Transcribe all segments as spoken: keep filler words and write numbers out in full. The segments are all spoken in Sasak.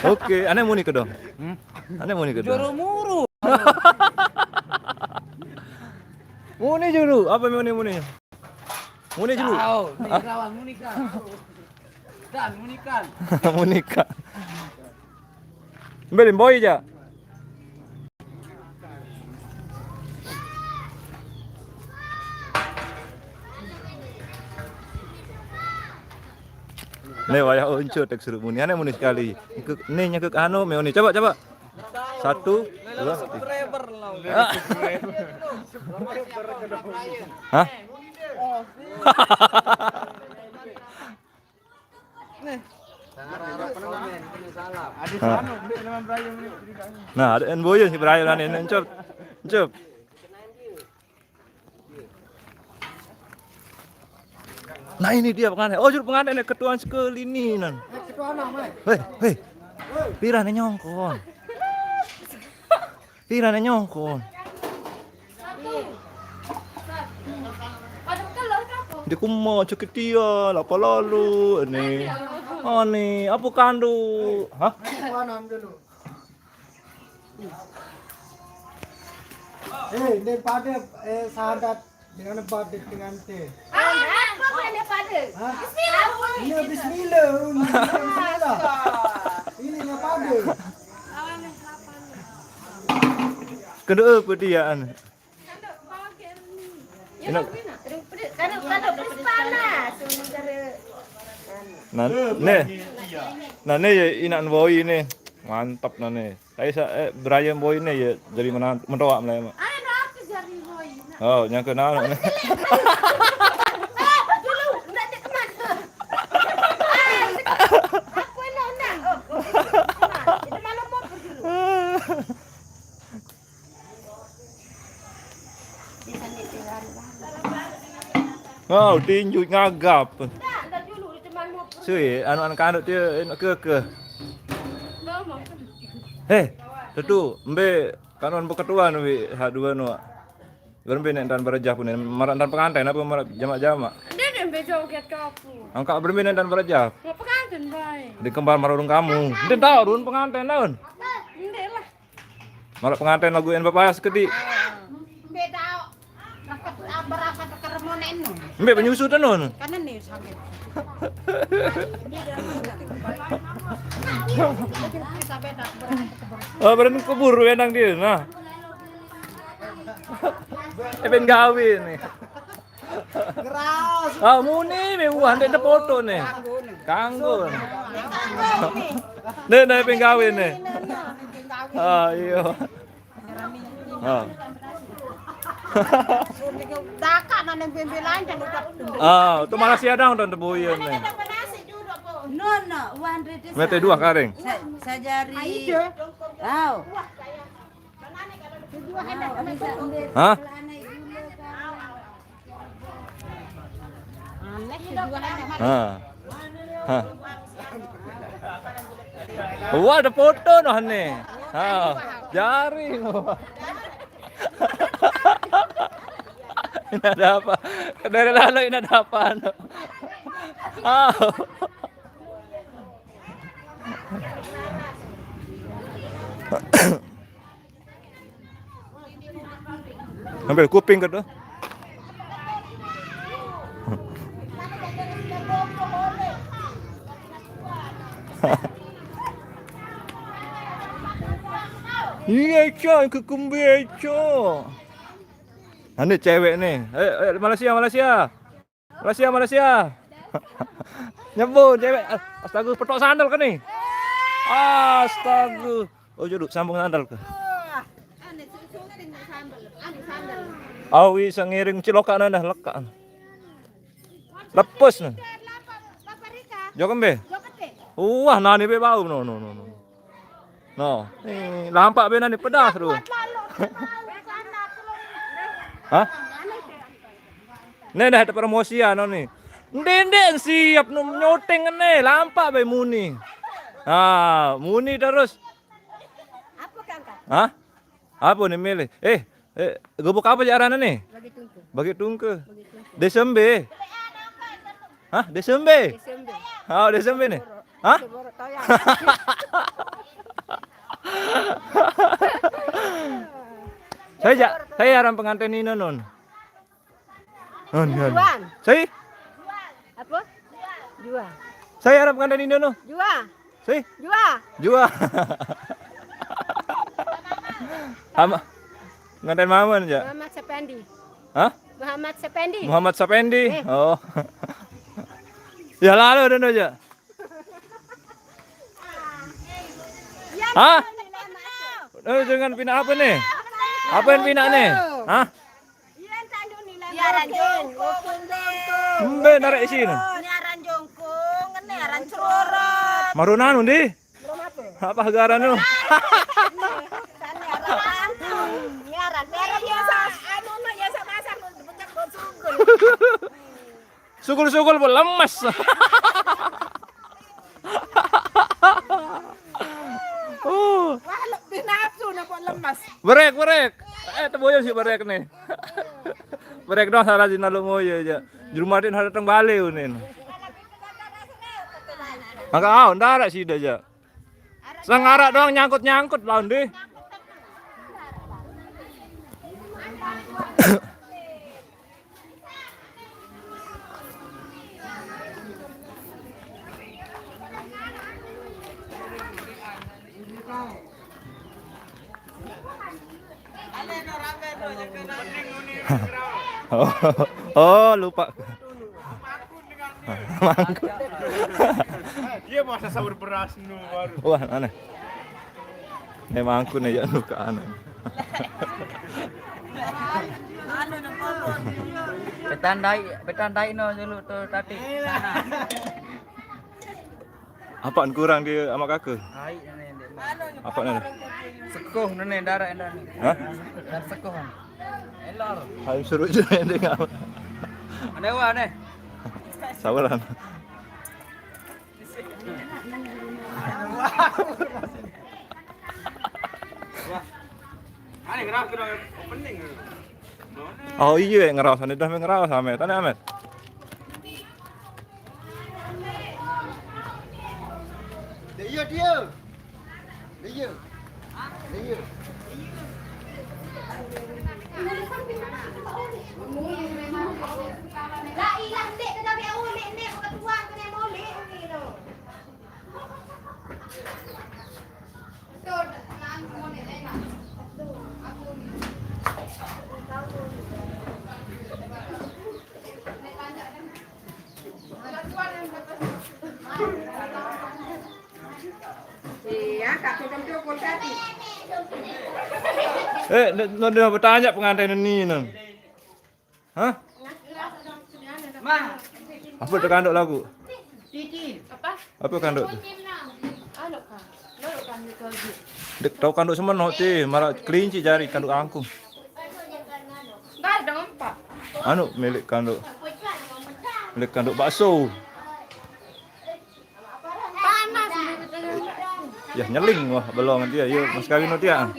Oke, ane muni kedong. Hmm? Ane muni kedong. Juru muru. Muni juru, apa muni muni? Muni juru. Tahu, ini kawan muni kan. Dan muni kan. Muni kan. Mbelin boy ja. Ne wayah uncut tek suruh muni, ane muni sekali. Nyekek, ne nyekek anu, meuni. Coba, coba. Satu, dua, tiga. Ah. Hah? Nah, ada yang boyo si Brian ane, encep. Encep. Nah, ini dia pengantin. Oh, juru pengantin nih, ketuaan sekali ini nan. Hei, hei. Pira ne nyongkon? Pira ne nyongkon? Di kuma ceketia lapa lalu ni. Ani, apa kandu? Hah? Eh, daripada eh, sahadat dengan lebat di pengantin. Ah, apa mana pada? Hah? Bismillah. Iya, bismillah. Bismillah. Ini yang pada. Kedua apa dia anu? Enak. Nah, nih. Nah, nih ya inak boy ini. Mantap nah nih. Tapi sa eh, Brian boy ini ya jadi menantu mentoak mulai. Ayo apa jadi boy? Oh, nyangka nano nih. Dulu, ndak ada kemana. Aku enak, enak. Oh, itu malam mau dulu. Oh, tinju ngagap. Sui, anu anak kanduk dia enak ke ke. Heh, tentu mbe kanon beketuan wi ha dua nu. Berembe nek dan berejah pun marak dan pengantin apa marak jamak-jamak. Dia dia mbe joget ke aku. Angkat berembe nek dan berejah. Mau pengantin baik. Di kembar marurung kamu. Dia tahu dun pengantin daun. Enggak lah. Malah pengantin lagu en bapak sekedi. Beda. Rapat berapa teker mau nenu? Mbak penyusutan nun. Kanan nih sakit. Bisa beda. Oh, berarti kebur wenang dia. Nah. Eh, pengen gawe nih. Keras. Ah, muni mewah ndek foto nih. Kanggo. Nih, nih penggawe nih. Ah, iya. Ah. Dakak nang bembe lain dan udah. Ah, itu malah siadang dan tebuyen nih. No, no, one hundred. Mete dua karing. Sa-, sajari. Ayo. Wow. Hah? Hah. Hah. Wah, ada foto noh nih. Ha, jari. Ini ada apa? Dari lalu ini ada apa? Ah. Ambil kuping ke tu. Iya, Cok, ke kembe, Cok. Ini cewek nih. Eh, eh, Malaysia, Malaysia. Malaysia, Malaysia. Nyebut cewek. Astaga, petok sandal ke nih? Astaga. Oh, jodok sambung sandal ke? Awi sengiring ciloka nana lekak. Lepas nih. Jokembe. Wah, nani be bau no no no no. No. Eh, lampak be nani pedas tu. Hah? Nih dah ada promosi ya no nih. Ndek ndek siap nu nyuting nih, lampak be muni. Ah, muni terus. Apa kan? Hah? Apa nih milih? Eh, eh, gubuk apa je arane nih? Bagi tungke. Bagi tungke. Bagi tungke. Desembe. Hah, Desembe? Desembe. Oh, Desembe nih. Hah? Saya ja, saya aran pengantin ini nun. Nun, nun. Juan. Saya? Apa? Jua. Saya aran pengantin ini nun. Jua. Saya? Jua. Jua. Sama. Pengantin mama aja. Muhammad Sependi. Hah? Muhammad Sependi. Muhammad Sependi. Eh. Oh. Ya lalu dan aja. Hah? Eh, dengan pina apa nih? Apa yang pina nih? Hah? Iya, aran jongkong. Mbe narik isi no. Ini aran jongkong, ini aran cerorot. Marunanu ndi? Apa hagaran nu? Ini aran, ini aran. Anu no ya sama-sama puncak sugul. Sugul-sugul bo lemes. Oh. Wah, lebih nafsu na bo lemes. Berek, berek. Eh, teboyo sih berek nih. Berek dong salah di naluk moyo aja. Juru matiin ada datang balik unin. Maka ah, ndak ada sih aja. Sang arak doang nyangkut-nyangkut lawan deh. Oh, oh, lupa. Mangkuk. Dia masa sahur beras nu baru. Wah, aneh. Memang aku nih ya luka aneh. Betandai, betandai no dulu tuh tadi. Sana. Apaan kurang dia sama kakak? Ai, ini, ini. Apa nih? Sekuh ini darah ini. Hah? Darah sekuh. Elor. Hai suruh aja yang dengar. Ada wah nih. Sabaran. Wah. Aneh kenapa kena opening? Oh iya, ngeraos ane dah ngeraos Amet. Ane Amet. Iya dia. Iya. Iya. Lah ilang dek ke dabe oleh nek ketuan kena molek ni tu. Iya, kak tukang cukul tadi. Eh, dia bertanya pengantin ini, Nang. Hah? Mah. Apa tu kanduk lagu? Apa? Apa kanduk tu? Anu kan? Lalu kan dia kaji. Dek tahu kanduk semenoh ti, malah kelinci jari kanduk angkung. Enggak ada empat. Anu milik kanduk. Milik kanduk bakso. Panas. Ya nyeling wah belong dia. Yuk, mas kawin nu tiaan.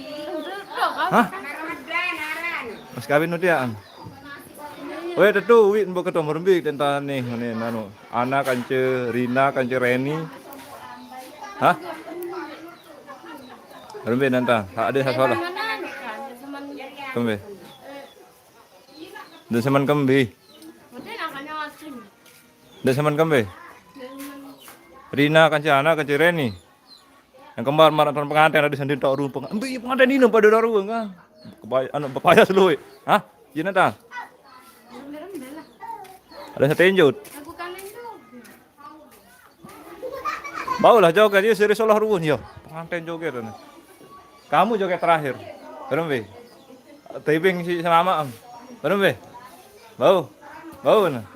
Hah? Mas kawin nu tiaan. Weh, tetu wit mbok ketemu rembi tentang nih, nih nanu. Ana kance Rina kance Reni. Hah? Rembi nanta. Tak ada salah. Kembe. Dan semen kembe. Ndak semen kembe. Rina kan si Ana kan si Reni. Yang kembar marah tuan pengantin ada sendiri tak urung pengantin. Embe pengantin ini pada daru kan. Kebaya anu bepaya selui. Hah? Jina ta? Ada setenjut. Baulah joget, ya serius Allah ruwun ya. Pengantin joget ini. Kamu joget terakhir. Berembe? Tebing si sama am. Berembe? Bau. Bau nah.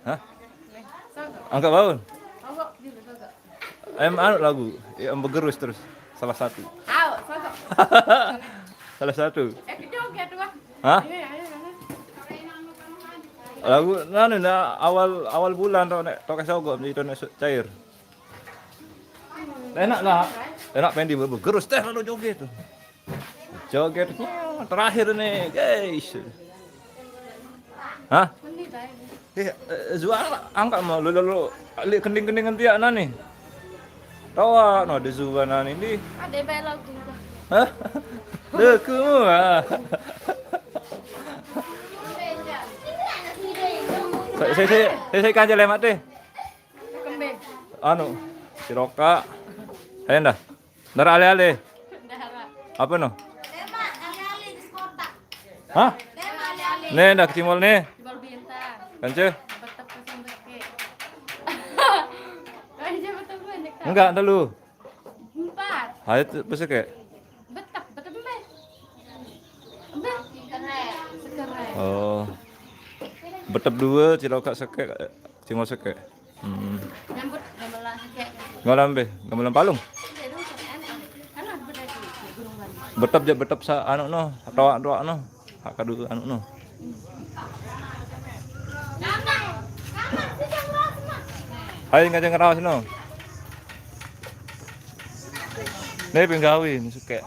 Hah? Angkat bau. Em anu lagu, ya, em begerus terus. Salah satu. Au, sosok. Salah satu. Eh, joget wah. Hah? Iya, iya, iya. Lagu anu nah awal awal bulan tau nek toke sogok itu nek su- cair. Enak lah. Enak pendi begerus teh lalu joget tuh. Jogetnya terakhir nih, guys. Hah? Eh, eh, Zuhal angkat mau lu lalu li kending-kending nanti ya nani. Tawa no de zubanan ini. Ada belok juga. Hah? Deku ah. Saya saya saya saya kanja lemak teh. Kembe. Anu, siroka. Ayo dah. Nara ale-ale. Dara. Apa no? Lemak, ale-ale di kota. Hah? Lemak, ale-ale. Nih, dah kecimol nih. Cimol bintang. Kance? Betep ke sendeke. Kance betep banyak tak? Enggak, telu. Empat. Ayo tuh, besek ya? Betep, betep embe. Embe. Sekerek. Oh. Betep dua, ciloka seke, cimol seke. Hmm. Nyambut gamelan seke. Gamelan be, gamelan palung. Iya dong, keren. Kan ada beda di Gunung Bali. Betep je betep sa anu no, toak-toak no. Hak kadu anu no. Hai ngajeng raos no. Nih penggawi ni seke.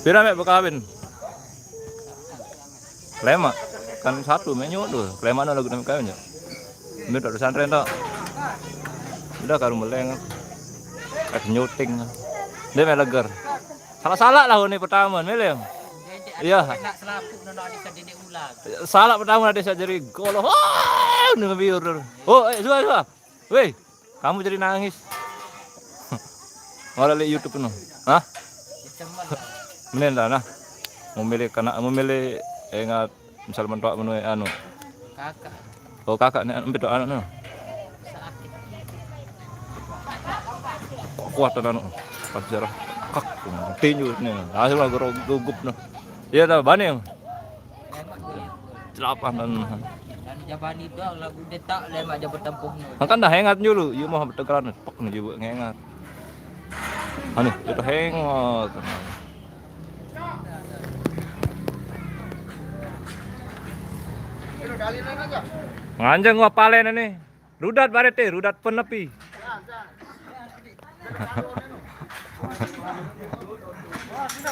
Pira mek bekawin? Lemak. Kan satu mek nyuwuk tu. Lemak no lagu mek kawin ya. Ini tak pesantren tak. Udah karu meleng. Kat nyuting. Dia mek leger. Salah-salah lah ni pertama, milih. Iya. Nak selaput nak ada sadene ular. Salah pertama ada sadene golo. Oh, ni biur. Oh, eh, suah, suah. Weh, kamu jadi nangis. Malah lihat YouTube no. Hah? Menen dah nah. Memilih kanak, memilih ingat misal mentok menue anu. Kakak. Oh, kakak ni anu betul anak no. Sakit. Kuat anu. Pas jarah. Kak, tinju ni. Langsung lah gero-, gugup no. Iya dah, bani. Lemak dia. Celapan dan Dan jabani doang lagu detak lemak aja bertempuh no. Kan dah hengat dulu, iya mah betegeran tok ni juga ngengat. Anu, kita hengat. Nganjeng wah palen ni. Rudat barete, rudat penepi.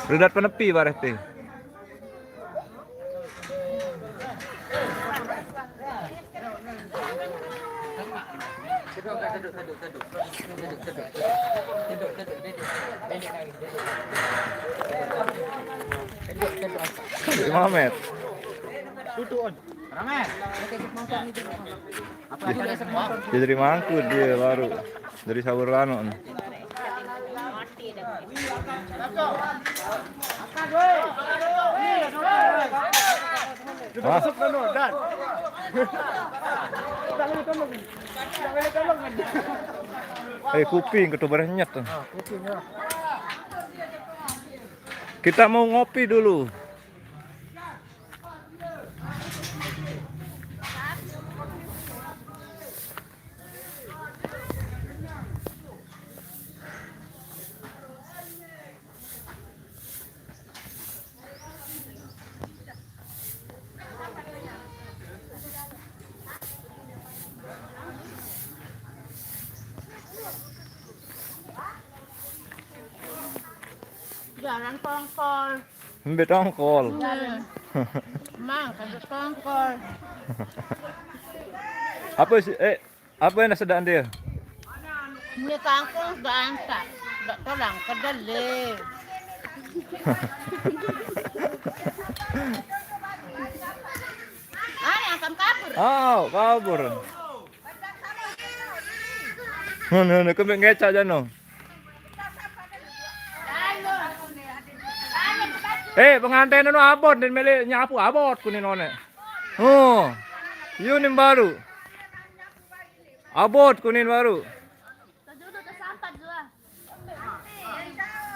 Rudat penepi barete. Mamet. Dia dari mangku dia baru. Dari sahur anu. Hah? Eh, kuping ketubar nyet tuh. Kita mau ngopi dulu. Jalan tongkol. Embe tongkol. Jalan. Mang, kagak tongkol. Apa sih? Eh, apa yang sedang dia? Ini kangkung dah antak. Dah tolong kedelai. Ah, yang akan kabur. Oh, kabur. Ngono, ngono, kembali ngecak jano. Eh, pengantin anu abot dan mele nyapu abot kunin one. Oh. Iyo nim baru. Abot kunin baru.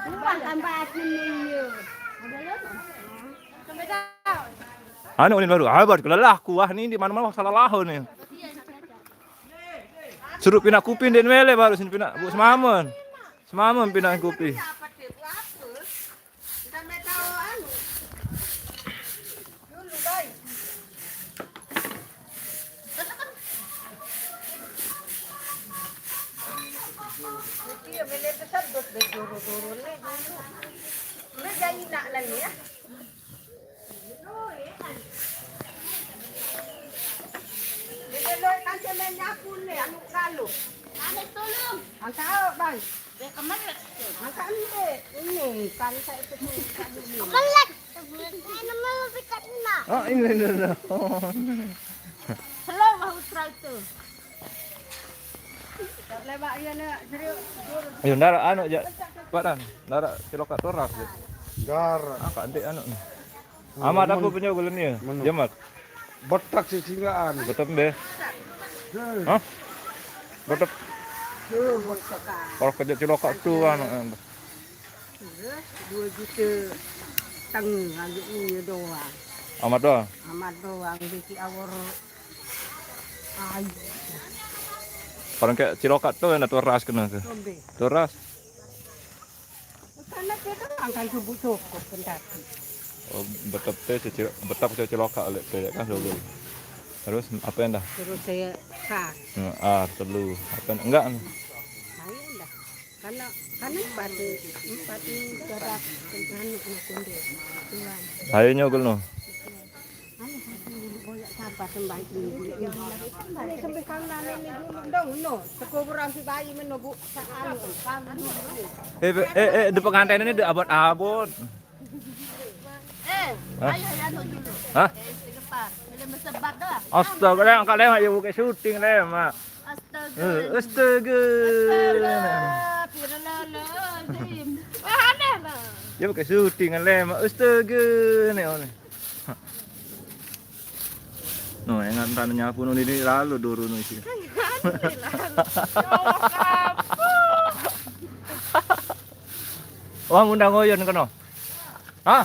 Uang tambah asli. Anu kunin baru. Abot kelelah kuah ni di mana-mana salah lahu ni. Suruh pindah kuping dan mele baru sini pindah. Bu semamen. Semamen pindah kuping. Dia lo nanti main nyapu ni, anu kalu. Ane tolong. Angkat, Bang. Dia kemelet tu. Angkat ni. Ini, kan saya tu. Kemelet. Saya nama lebih kat nak. Oh, ini dah. Slow lah Ultra tu. Tak lewat dia nak serius. Ayo, ndaraq anu je. Padan, ndaraq cilokaq toras je. Ndaraq. Ah, kak ndeq anu ni. Amat aku punya gula ni. Mana? Jamat. Betak sisinggaan. Betak deh. Hah? Betak. Kalau kerja cilokaq tu anu. Dua juta setengah lagi ni doang. Amat doang. Amat doang bisi awor. Ai. Paling kayak cilokaq tu yang toras kena ke? Tombe. Toras. Karena kita angkat subuh cukup kendati. Oh, betep teh cecil, betep cecil lokal oleh teh kan dulu. Terus apa yang dah? Terus saya kas. Hmm, ah, telu. Apa yang enggak? Saya dah. Karena karena empat empat ni jarak tentang anak kunde. Tuan. Saya nyogel no. Ini sampai kanan ini dulu dong, no. Sekuburan si bayi meno, Bu. Anu, kamu dulu. Eh, eh, eh, di pengantin ini abot-abot. Eh, hah? Ayo, ayo, anu dulu. Hah? Eh, depan. Boleh bersebat dah. Astaga, lem, angkat lem, ayo buka syuting lem, Mak. Astaga. Eh, astaga. Astaga. Astagfirullahaladzim. Wah, aneh lah. Dia buka syuting lem, Mak. Astaga, ni, oh, ni. No, engat ntan nyapu no ini lalu duru no isi. Wah, ngundang Oyun keno. Hah?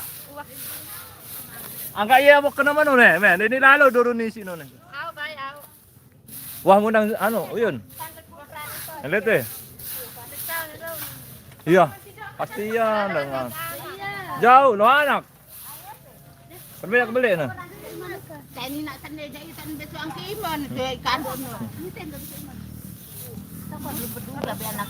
Angkat iya mau kena mana ne, men? Ini lalu duru ni sino ne. Au, bae, au. Wah, ngundang anu, Uyun. Lihat deh. Iya, pastian dengan. Jauh lo anak. Kan banyak beli nah. Tani nak tanda jai tan besuang kimon tu ikan dono. Ini tenda besuang. Sama lu berdua be anak.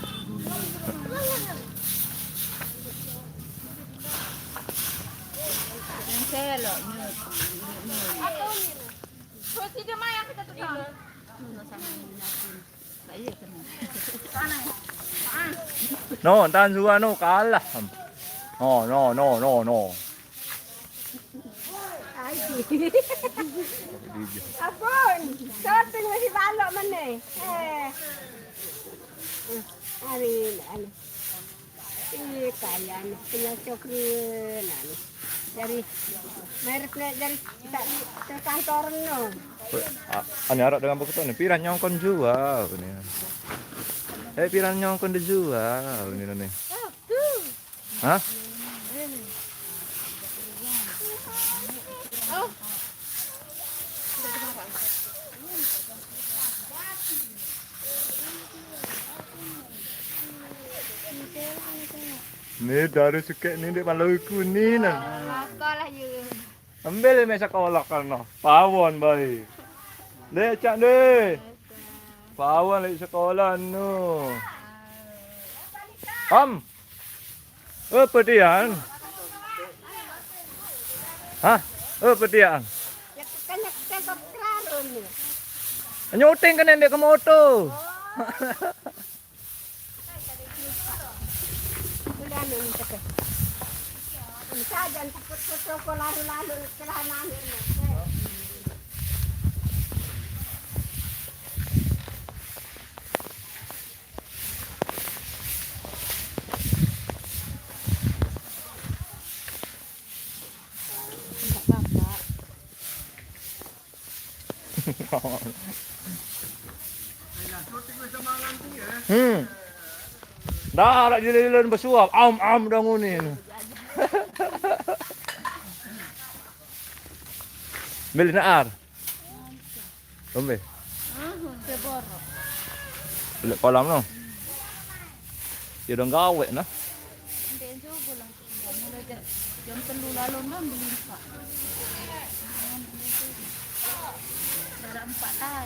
Yang saya lo nyut. Atau ni. Terus dia main kita tu kan. No, ntan Zua no kalah. No, no, no, no, no. Ampun, syuting masih balok meneh. Eh. Hari ini. Ih, kaya ni, penyocok ni, nah, ni. Dari, merek ni, dari, tak, terkantor no. Ah, ini araq dengan beketok ni, piran nyongkon jual ni. Eh, piran nyongkon dijual ni, ni. Hah? Ni dari sukek ni dek malu iku ni nah. Makalah ye. Ambil me sekolah kan no. Pawon bae. Dek cak dek. Pawon lek sekolah no. Am. Apa dia? Hah? Apa dia? Nyuting kene ndek ke moto. Sajan takut ke toko lalu-lalu celana ni. Hmm. Dah, lak jilin besuap. Am, am, dah nguni. Beli naar. Lombe. Seborok. Beli kolam no. Ya dong gawe nah. Ndek jogo lah. Mulai jam, jam telu lalu kan beli empat. Ada empat tay.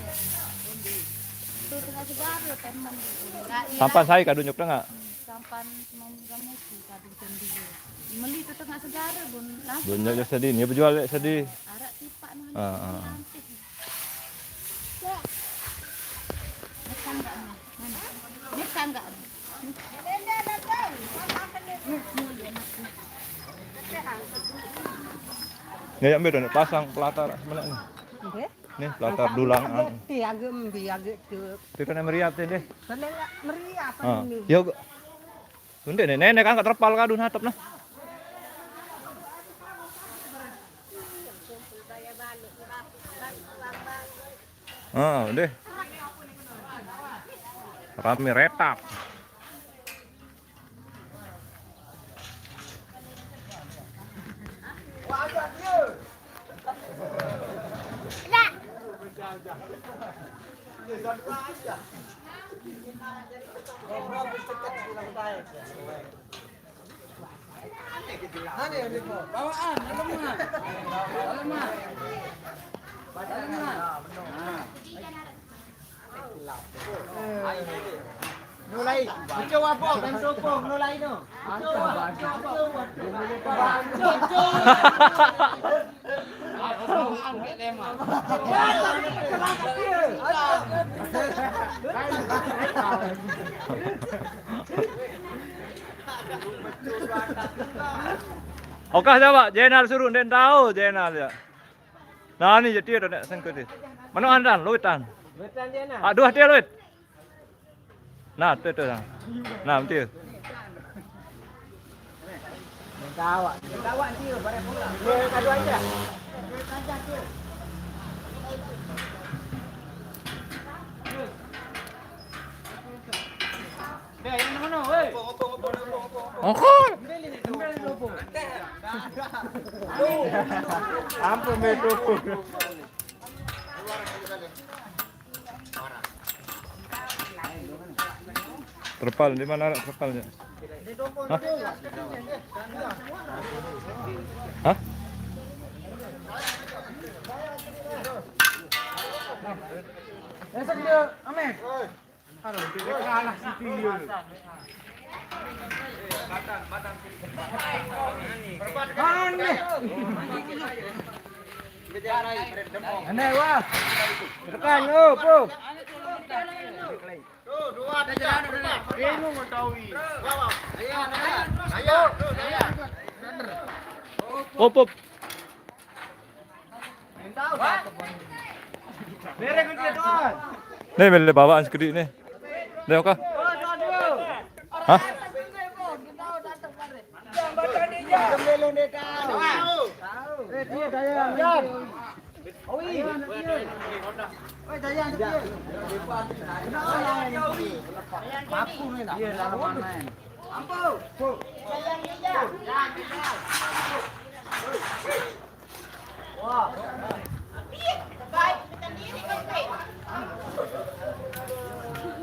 Tu tengah segar teman. Sampan sai kadu nyuk tengah. Sampan semam kamu si kadu jam dua. Meli tu tengah segar bun lah. Dunyuk je sedih, ni bejual lek sedih. Arak tu Ah, ah. Nih, yang beda nih, pasang pelatar sebenarnya. Nggih. Nih, pelatar dulang. Anu. Ti agak embi agak tu. Ti kena meriat deh. Kena meriat. Ah, ini. Yo. Tunde nih, nenek kan terpal kadun hatep nah. Ah, deh. Rame retak. Bawaan, aleman. Aleman. Aleman. Nah. Mulai. Cuba apa? Kan sopong mulai tu. Oke, coba Jenal suruh, ndak tahu Jenal ya. Nah, ni jadi ada nak sengkut ni. Mana Andan, Luitan? Luitan dia nah. Ah, dua dia Luit. Nah, tu tu nah. Nah, betul. Minta awak. Minta awak nanti barang pulang. Dia kadu aja. Dia yang mana, weh? Ongkol. Ambil ini tu. Ambil ini tu. Ampun, betul. Terpal, di mana terpalnya? Hah? Hah? Esok dia, Amin. Aduh, dia kalah si Tio. Aneh. Aneh, wah. Tekan, oh, po. Bingung tahu. Op, op. Nih, boleh bawaan sekedi nih. Nih, oke. Hah?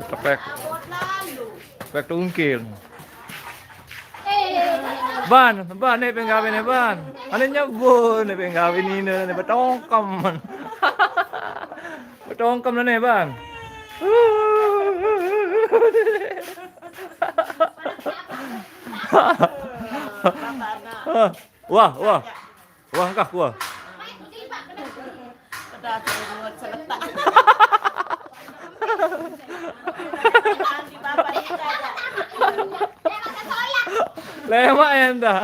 Kepek. Kepek tungkil. Ban, ban, nih penggawe nih, ban. Ane nyebur nih penggawe nine nih betongkem. Betongkem nih, ban. Wah, wah. Wah, kah, wah. Pedas ruwet seletak. Lemak ya, entah.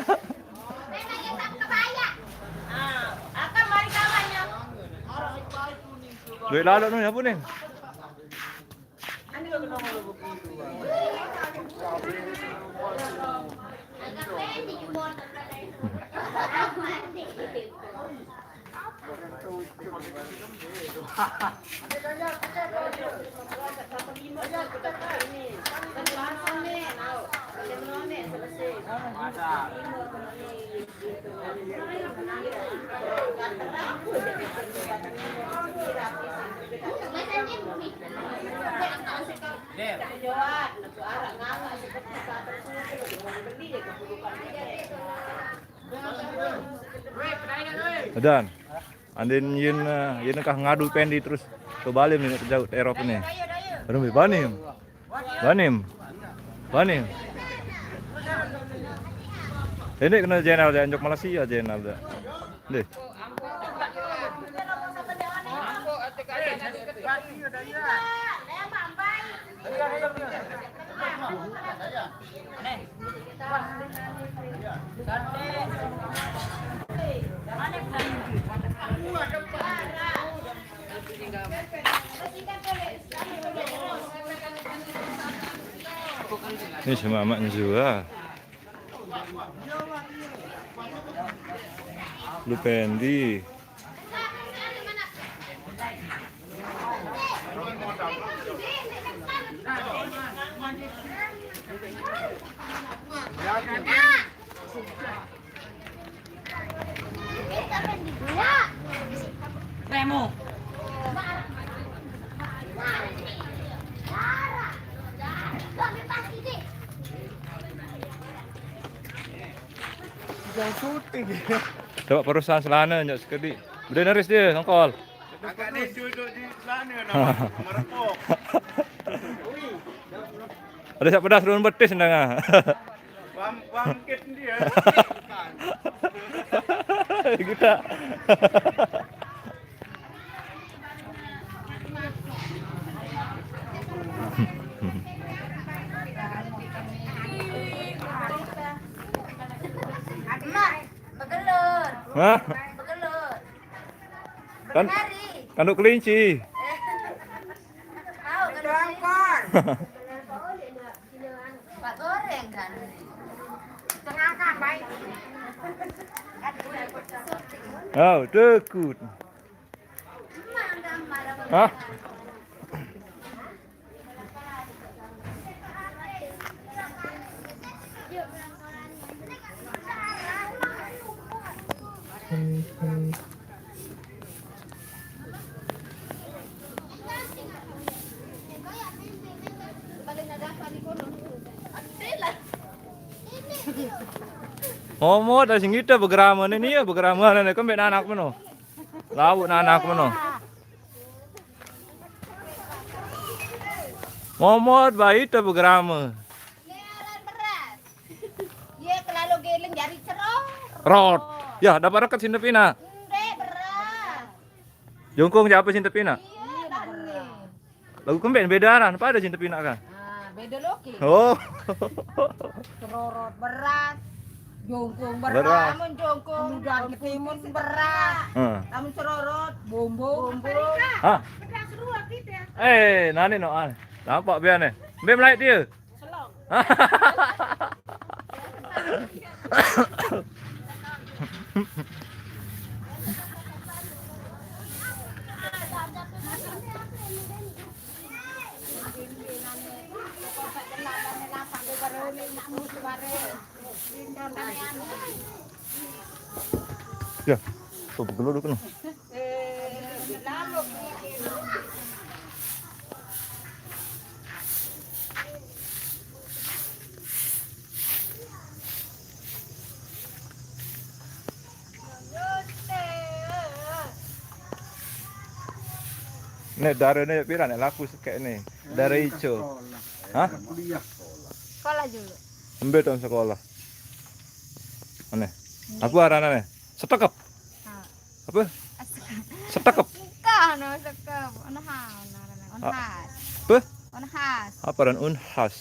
Ah, akan mari kawannya. Duit lalu nih, apa nih? Dan andin yin, eh, yin kah ngadu Pendi terus. Coba lim ini terjauh Eropa nih. Aduh, bani. Banim. Banim. Ini kena Jenal dia, anjuk Malaysia Jenal dia. Deh. Ini sama Mak Nzua. Lu Pendi. Remo. Jangan syuting. Coba perusahaan selana nyok sekedi. Udah neris dia, ngkol. Agak ni duduk di sana nama merepok. Ada siapa dah turun betis nang ah. Bang, bangkit dia. Kita. Mak, begelur. Hah? Begelur. Kan, kanduk kelinci. Tahu kan? Pak goreng kan. Tengah kan baik. Oh, tekut. Hah? Omo, ada sing kita begerama ni, ni ya begerama ni, kembali anak meno. Lauk anak meno. Momot bayi tu begerama. Ini aran beras. Ye kelalu geleng jari ceror. Rot. Ya, dapat reket sinta pina. Ndek beras. Jongkong siapa sinta pina? Iya, bani. Lagu kembali beda aran, apa ada sinta pina kan? Ah, beda loki. Oh. Cerorot beras. Jongkong beras. Beras. Lamun jongkong, lamun ketimun beras. Heeh. Lamun cerorot, bombo. Bombo. Hah? Pedas ruak kita. Eh, nani no ah. Nampak biar ni. Mbak melai dia. Selong. Ya, tuh begeluduk no. Nek darane pira nek laku sekek ne? Dare ijo. Hah? Kuliah. Sekolah dulu. Embe tahun sekolah. Aneh. Apa aranane? Setekep. Ah. Apa? Setekep. Bukan, no, sekep. Unhas, aranane. Unhas. Apa? Unhas. Apa aran Unhas?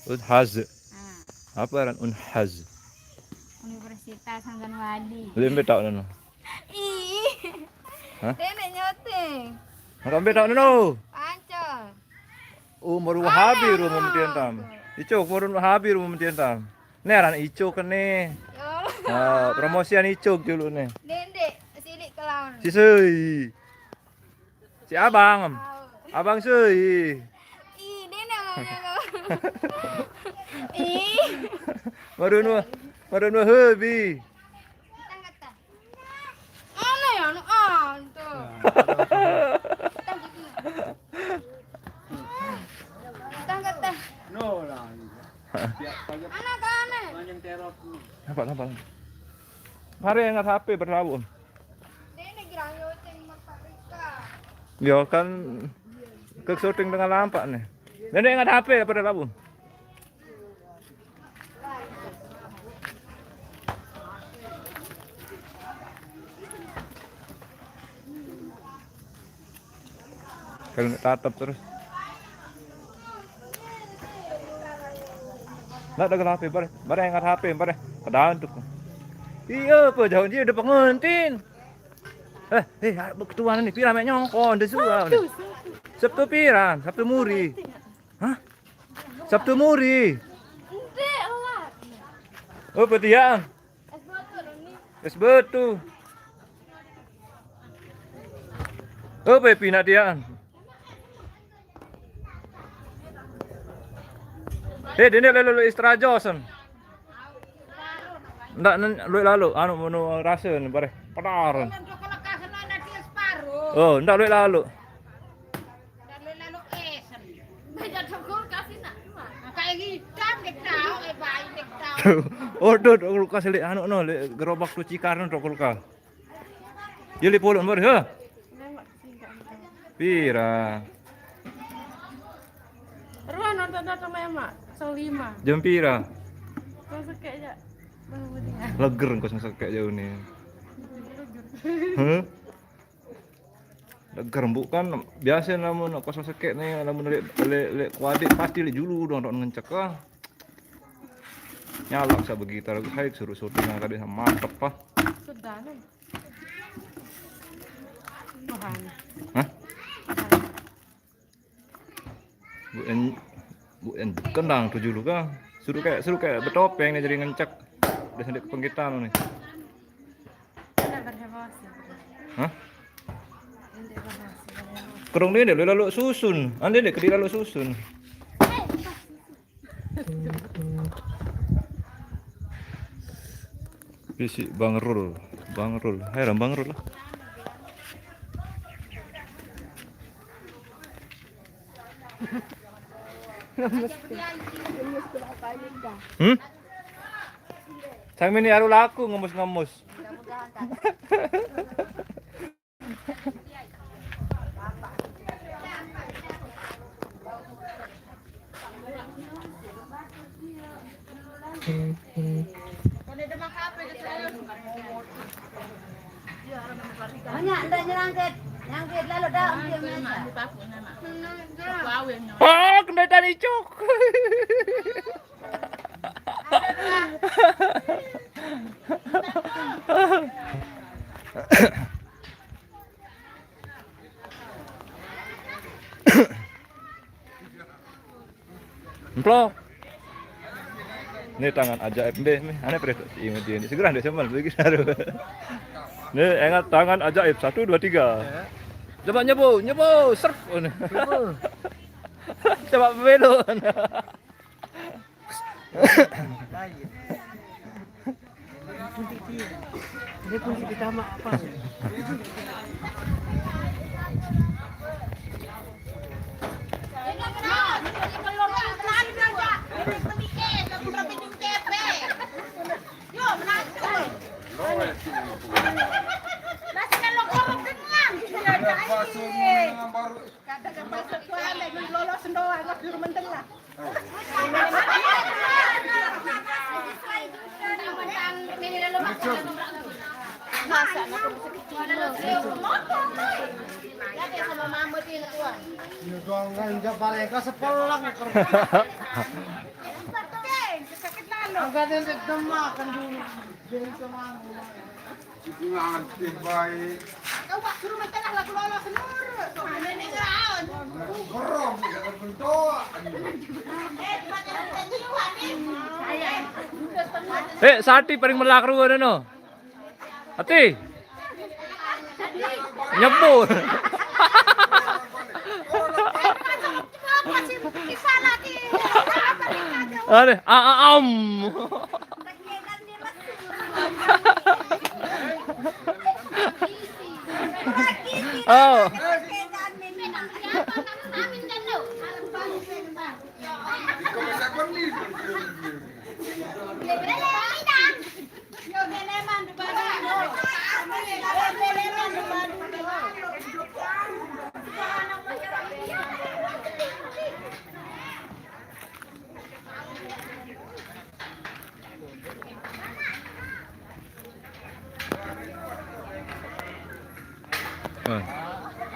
Unhas. Ah. Apa aran Unhas? Universitas Hasan Wali. Lebih tahu no. Ih. Hah? Dene nyoting. Maka ambil tahu no. Pancol. Umur Wahabi rumah mentian tam. Icuk, umur Wahabi rumah mentian tam. Ni aran Icuk ni. Ya Allah. Ah, promosian Icuk dulu ni. Dendek, silik kelawan. Si Sui. Si Abang. Abang Sui. Ih, dia nak ngomong. Ih. Marun Wah-, Marun Wahabi. Mana ya, anu, ah, tu. Tang kata. No lah. Anak, anak. Nampak, nampak. Hari yang H P berlabuh. Dia nak girang yo, ceng, mak Rika. Ya kan, ke syuting dengan lampak ni. Nenek ingat H P pada labuh. Tatap terus. Ndak ada H P, bare. Bare yang ada H P, bare. Kedantuk. Iya, apa jauh dia udah pengantin. Eh, eh, ketua ni pira mek nyongko, ndak suka. Sabtu, Sabtu. Sabtu pira? Sabtu muri. Hah? Sabtu muri. Ndek lah. Oh, petian. Es batu. Oh, Pepi nak dia. Eh, dia ni lalu Istra Johnson. Ndak nen-, luwih lalu, anu, menu rasa ni, bareh. Pedaran. Oh, ndak luwih lalu. Oh, dot kulkas lek anu no, lek gerobak tu cikar no, dot kulkas. Yo, lek pulung, bareh, ha? Pira? Ruan nonton-nonton Mak, kosong lima. Jam pira? Kau sekek je. Baru dia. Leger engko sing sekek jauh ni. Hah? Leger mbuk kan biasa lamun kosong sekek ni, lamun lek, lek, lek kuadik pasti lek julu dong tok ngencek ah. Nyalak sa begitar aku, saya suruh syuting yang tadi mantep ah. Sudah ni. Tuhan. Hah? Bu en, bu en kendang tujuh lu kah? Suruh kayak, suruh kayak betopeng ni jadi ngencek. Udah sampai ke penggitan ni. Hah? Kerong ni dia lalu susun. Ande dia kediri lalu susun. Bisi Bang Rul, Bang Rul. Hai, Bang Rul lah. Hmm? Sang mini aru laku ngemus-ngemus. Banyak ndak nyerangket, nyangket lalu dah dia meja. Oh, kena tadi cuk. Emplok. Ini tangan ajaib deh, nih. Aneh, Pres. Ini dia, ini segera deh, sama lagi, saru. Nih, ingat tangan ajaib. Satu, dua, tiga. Coba nyebo, nyebo, serp. Oh, nih. Coba belok. Dia kunci kita mah apa? Kata ke pasar tu ambil lolos sendoa, aku suruh mentelah. Iya dong, kan, jawab balik ke sepelang. Sakit lalu. Agak dia demak kan dulu. Dia itu mah. Nanti baik. Kau wak suruh mentelah lagu lolos seluruh. Mana ni kau? Berong, dia kata bentuk. Eh, sati paling melak ru ada no. Ati. Nyebur. Ada, a, a, om. Oh. Ah.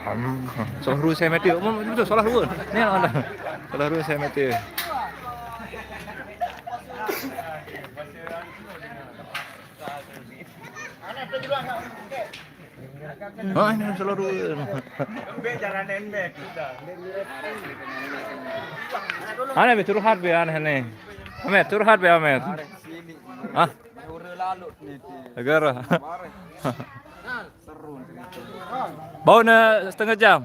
Hmm, salah ruwet saya mati. Oh, betul, salah ruwet. Ini yang ada. Salah ruwet saya mati. Ah, ini salah ruwet. Aneh be curhat be aneh nih. Amet, curhat be Amet. Hah? Gara. Bau na setengah jam.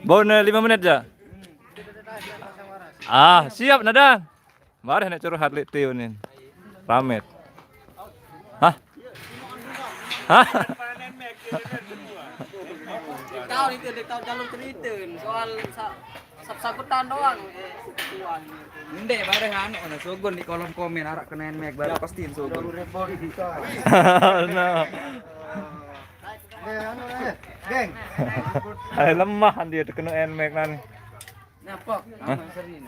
Bau na lima menit ja. Ah, siap nadan. Mareh nek curhat lek Tio nin. Ramet. Hah? Hah? Tahu itu, dia tahu jalur cerita soal sa- sab-sabutan doang. Eh, uang. Ndek, bareh anu, ana sogon di kolom komen, arak kena nmax, baru pastiin sogon. Nah. Geng, anu, eh, geng. Hai, lemah dia terkena nmax nan. Nyapok. Hah? Aman sering.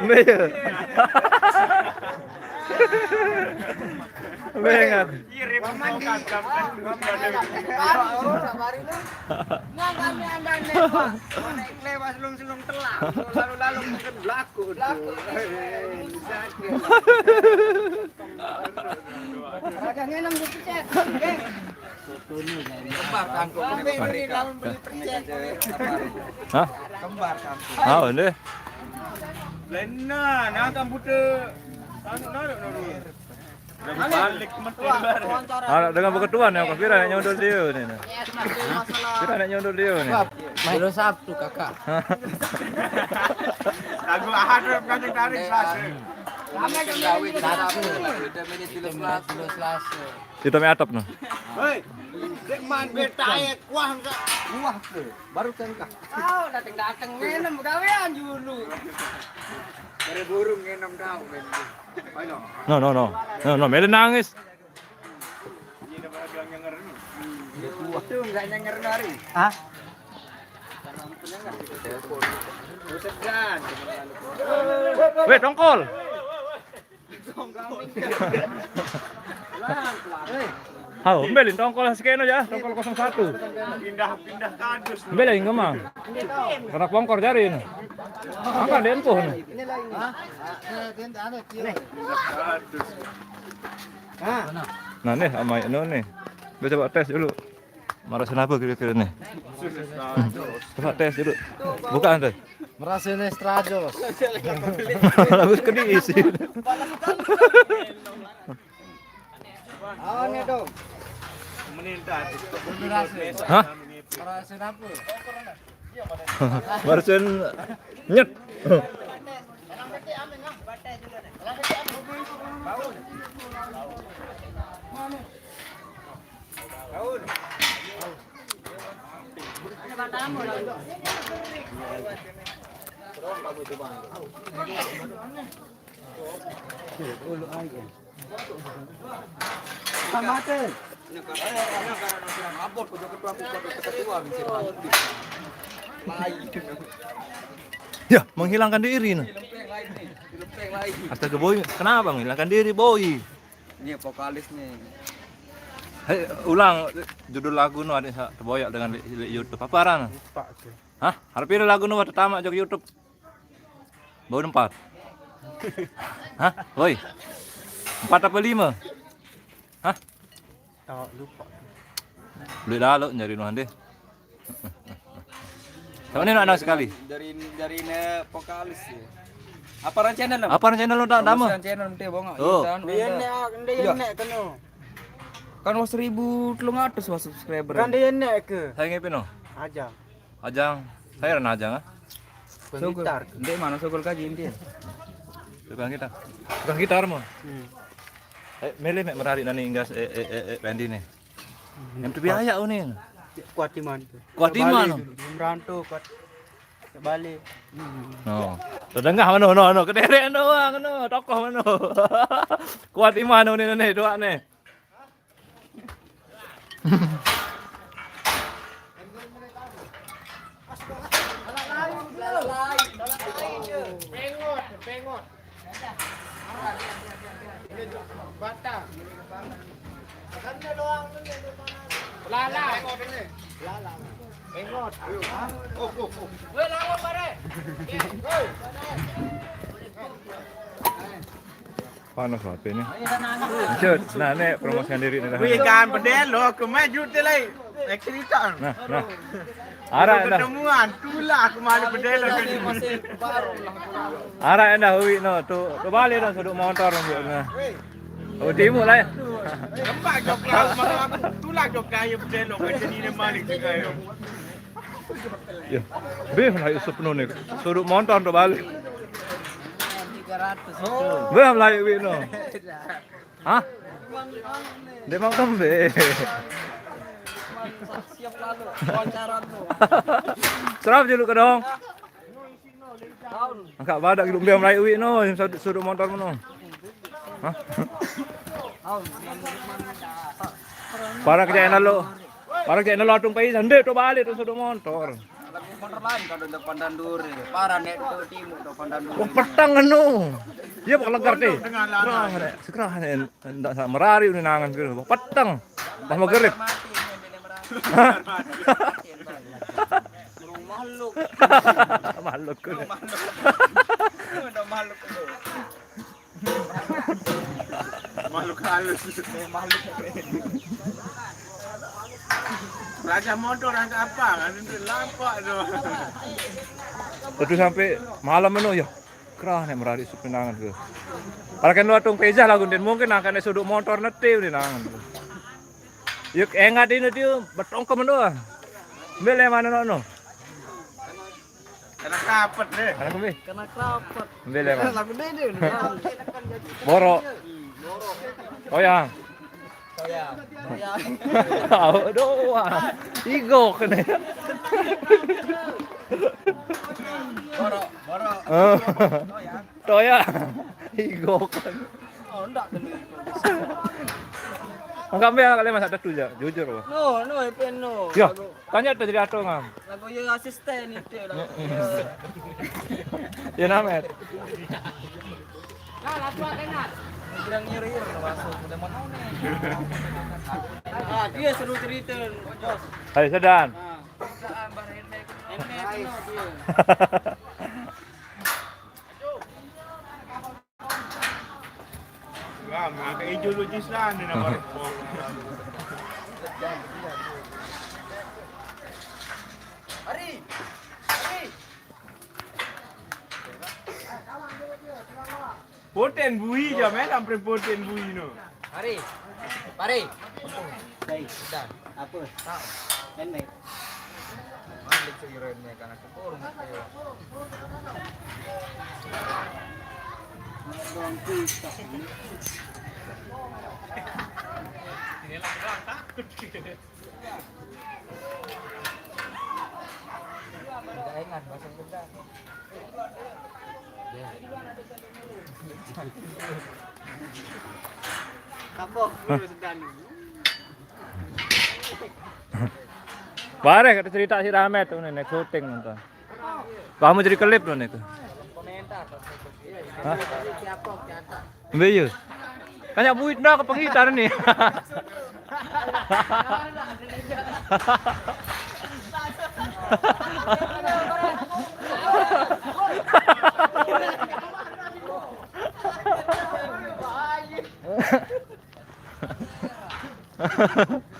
Iya. Bengat. Nah, kami anda nih, Pak. Naik lewat selung-selung telah. Lalu-lalu mungkin belaku. Belaku. Raja ngenam di pecet. Kembar tangkuk. Hah? Kembar tangkuk. Ah, ini. Lena, nah, kamu te anu, naruh, naruh. Balik menteri baru. Anak dengan beketuan ya, kau kira nak nyodol dia ni. Kira nak nyodol dia ni. Belum Sabtu, Kakak. Lagu Ahad tu, Kanjeng Tarik, Selasa. Lama kan dia minum Sabtu. Kita minum Selasa. Kita main atap no. Hei, dek man betaye kuah enggak? Kuah ke? Baru tengkah. Kau datang-datang minum gawean dulu. Dari burung minum kau, men. Ayo. No, no, no. No, no, Meli nangis. Itu enggak nyenger hari. Hah? Buset, Dan. Weh, tongkol. Hau, mbelin tongkol sekeno ya, tongkol kosong satu. Pindah-pindah kadus. Mbelin ngomong. Kena pongkor jari ini. Angkat dia empuh nih. Nah, nih sama Eno nih. Dia coba tes dulu. Marah kenapa kira-kira nih? Coba tes dulu. Bukaan tuh. Merasa ini strajos. Lagu ke diisi. Awan ya dong. Hah? Merasa apa? Merasa nyet. Ya, menghilangkan diri nih. Astaga, Boy, kenapa menghilangkan diri, Boy? Ini vokalis nih. Hei, ulang judul lagu no ada sa- terboyak dengan li- li- YouTube apa aran? Lupa sih. Hah? Harap ini lagu no pertama jok YouTube. Bau empat. Hah? Woi. Empat apa lima? Hah? Oh, lupa. Boleh lalu nyari nuan deh. Sama ni nak sekali. Dari dari ne vokalis ya. Apa ran channel? Apa ran channel lu tak nama? Channel nanti bongak. Oh. Dia nek dia nek kena. Kan wah seribu telung atus wah subscriber. Kan dia nek ke. Saya ngepe no. Aja. Ajang, saya ran ajang ah. Tukang gitar. Ndek mana sokol kaji inti. Tukang gitar. Tukang gitar mo. Hmm. Eh, mele mek merari nani inggas eh eh eh, eh Pendi nih. Yang tu biaya ni. Kuat iman tu. Kuat iman. Merantau kuat. Balik. No. Terdengah mana no no kederek doang no tokoh mana. Kuat iman ni ni dua ni. Lala. Lala. Engot. Weh, lawan bare. Panas lah ini. Lanjut. Nah, nek promosikan diri nih. Wih, kan pedelo, aku maju te lai. Nek cerita. Nah, nah. Arah dah. Pertemuan, tulah aku malu pedelo. Arah dah, Wi, no. Tu, tu balik dah, sudut motor, no. Oh, timu lah ya. Tempat jok lah, malam aku. Tulah jok kaya pedelo, macam ni dia balik juga ya. Ya. Beh, lah, isuk penuh nih. Sudut motor tu balik. Beh, lah, Wi, no. Hah? Dia mau tembe. Serap je lu kedong. Angkat badak gitu, biar mulai uik no, yang sudut, sudut motor no. Hah? Para kerja enak lo. Para kerja enak lo atung pai sendiri tu balik tu sudut motor. Motor lain kalau depan Danduri. Para nek tu timu depan Danduri. Wah, petang anu. Dia bakal legar deh. Sekerah nek, sekerah nek. Ndak sa merari ni nangan ke. Petang. Bah magrib. Hah? Makhluk. Makhluk ke. Udah makhluk tu. Makhluk halus. Makhluk. Raja motor angkat apa? Kan dia lampak tu. Itu sampai malam anu ya. Kerah nek merari sudut nangan ke. Kalau kan lu atung pejah lagu, dan mungkin angkat nek sudut motor neti ni nangan. Yuk, engat ini dia betongkem doang. Bele mana no no. Kena kapet deh. Kena kembe. Kena kerapet. Bele mana. Lagu dia dia. Boro. Oh ya. Aduh, wah. Igo kena. Boro, boro. Eh. Toya. Igo kena. Oh, ndak kena. Angkat ambil kali masa tetu je, jujur apa? No, no, F N no. Ya, tanya tu jadi atau ngam. Lagu ya asisten itu lagu. Ya nama. Nah, lagu apa dengar? Kurang nyeri masuk udah mau tahu nih. Ah, dia seru cerita, Bos. Hai Sedan. Ah. Ini dia. Wah, makai ideologis lah ni nama repot. Hari. Hari. Poten bui je, main sampai poten bui no. Mari. Mari. Dai, dah. Apa? Tak. Kan baik. Malik seiran ni kan aku burung tu. Ini lah kurang takut. Enggak ingat bahasa Sunda. Kapoh, guru sedang. Bareh kata cerita si Ramet tu ni, naik syuting nonton. Kamu jadi klip tu ni tu. Hah? Ambil ya. Banyak buit dah ke pengitar ni.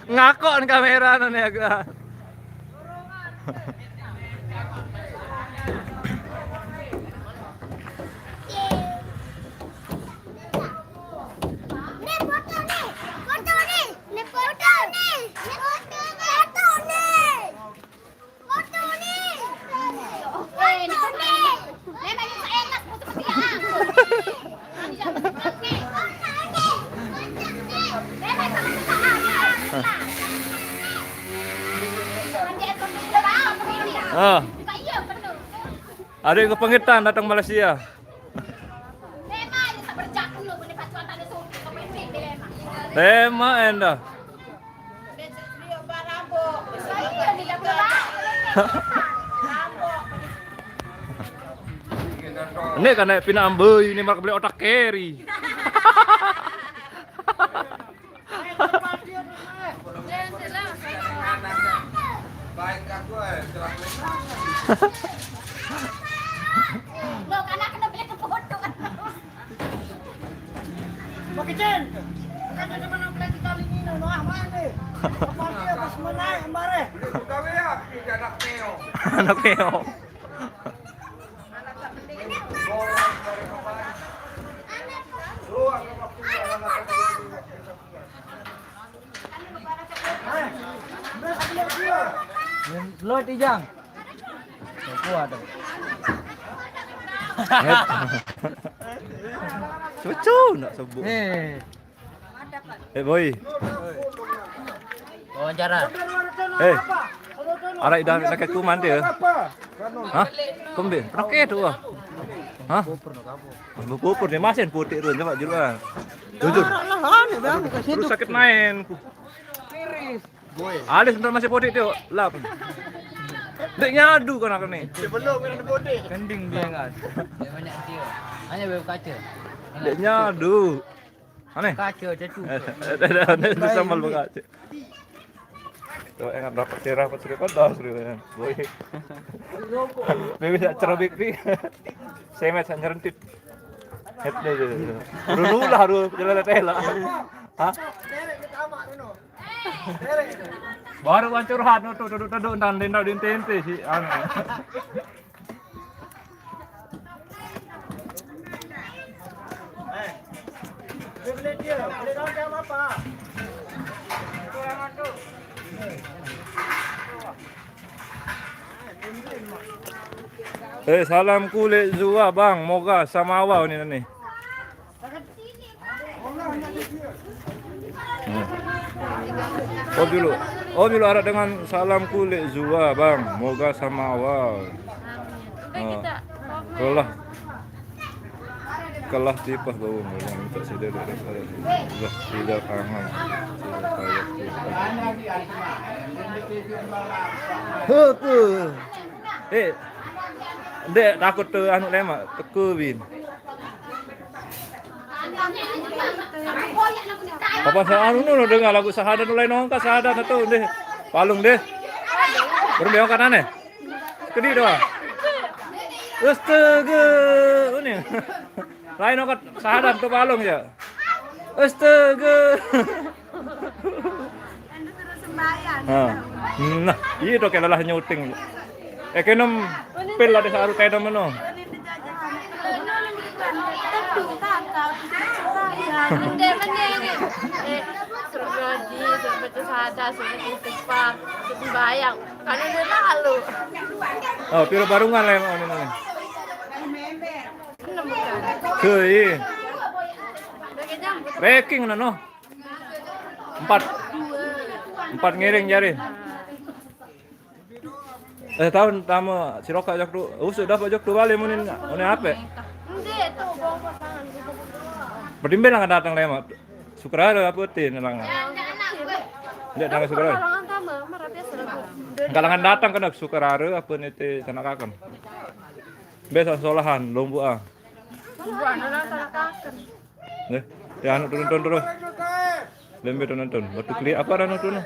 Ngakon kamera no ni aku. Ni foto ni, foto ni, ni foto ni, ni foto ni, foto ni. Ah. Ada yang kepengitan datang Malaysia. Tema enda. Ini kan naik pinamboi ini malah beli otak keri. Lo kan aku lebih ke foto. Pakai cen. Kan ada mana pelai kita ini, no, ah, mana? Apa dia pas menaik kemarin? Anak Neo. Lo tijang. Kuat. Cucu nak sebut. Eh. Eh, boy. Wawancara. Eh. Arai dah nak aku mandi ya. Hah? Kembe, pakai tu ah. Hah? Bukupur dia masih putih tu, coba juluan. Jujur. Terus sakit main. Alis ntar masih putih tu, lap. Dek nyadu kan aku ni. Sebelum kena putih. Kending dia kan. Dia banyak dia. Hanya bawa kaca. Dek nyadu. Aneh. Kaca, kaca. Ada, ada, ada, ada sambal bengkak. Tuh, yang rapat sih, rapat sih, rapat dah, sih, ya. Boy. Baby tak cerobik, Pi. Semet, tak nyerentit. Het deh, deh, deh. Dulu lah, dulu, jalan teh lah. Hah? Baru kan curhat, no, tuh, duduk-duduk, ntar, ntar, ntar, sih, aneh. Eh, salam kulit zua, Bang. Moga sama awal ni, ni. Hmm. Oh, dulu. Oh, dulu ada dengan salam kulit zua, Bang. Moga sama awal. Amin. Udah kita. Kelah. Kelah tipah bau, minta sida dah, dah, dah, sida kangen. Sida kayak tipah. He, tu. Eh, dek takut tu anu lemak, teka bin. Apa sa anu nu dengar lagu Sahada nu lain ongkat Sahada tu deh. Palung deh. Belum dia ongkat aneh. Kedi doang. Astaga, ini. Lain ongkat Sahada tu palung ya. Astaga. Kan disuruh sembahyang. Ha. Nah, iya tu kayak lelah nyuting. Eh, kenom pil ada saru kenom meno. Tentu kakak disuruh sembahyang. Dia mana ni? Eh, suruh ngaji, suruh baca Sahada, suruh istighfar, suruh sembahyang. Kalau dia lalu. Oh, piro barungan lah yang ini. Enam bukan. Ke, iya. Pakai jam. Ranking nah, no. Empat. Empat ngiring jari. Eh, tahun tama si Roka jok tu. Usuk dapat jok tu balik munin, munin apa? Enggak, tu bawa pasangan. Berdimbel lah datang lemak. Sukarara apa ti nelang? Enggak datang Sukarara. Kalau tama, marah biasa lah. Kalangan datang kena Sukarara apa ni ti tanah kakam. Biasa solahan, lombu ah. Bukan, orang salah kakam. Nih, ya anu turun, turun, turun. Lembe turun, turun. Batu keli apa dah turun?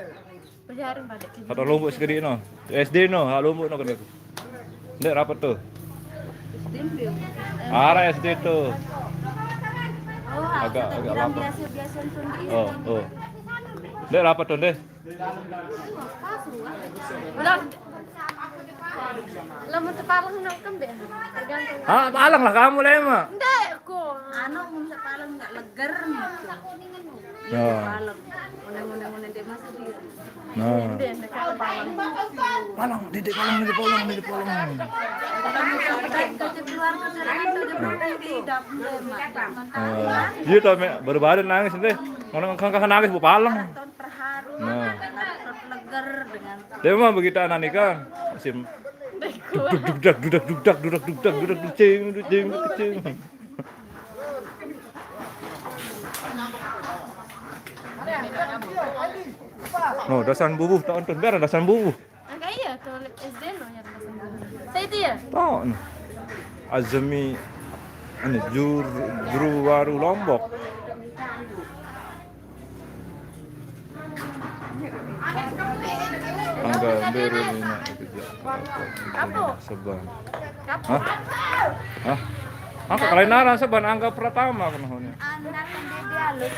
Pejaring balik. Atau lombok sekali no. S D no, ha lombok no kena. Ndak rapat tu. Arah S D tu. Oh, agak, agak lama. Biasa-biasa tu. Oh, oh. Ndak rapat tu deh. Belum. Lamun tepalang nak kembe. Tergantung. Ah, palang lah kamu lah emang. Ndek ko. Anu mun tepalang enggak leger gitu. Ya. Palang. Ngene-ngene dia masih di. Nah. Ndek, ndek, palang. Palang, dedek palang, dedek palang, dedek palang. Kalau misalkan kerja keluarga, saya kan udah pernah di dapur, Mak. Ah, iya toh, Mek, baru-baru nangis deh. Ngono kan nangis bu palang. Tahun terharu. Nah. Leger dengan. Dia memang begitu anak nikah. Sim. Duk, duk, duk, dak, dudak, dudak, dudak, dudak, dudak, ducing, ducing, ducing. No, dasan bubuh tak nonton, biar dasan bubuh. Angka iya tu S D no ya dasan bubuh. Saya itu ya? Tak no. Azmi, anu, Jur-, Juru Waru Lombok. Angga Beru Nina itu dia. Apa? Seban. Hah? Hah? Angka kalian narang Seban Angga Pratama kena hone. Anak yang dia halus.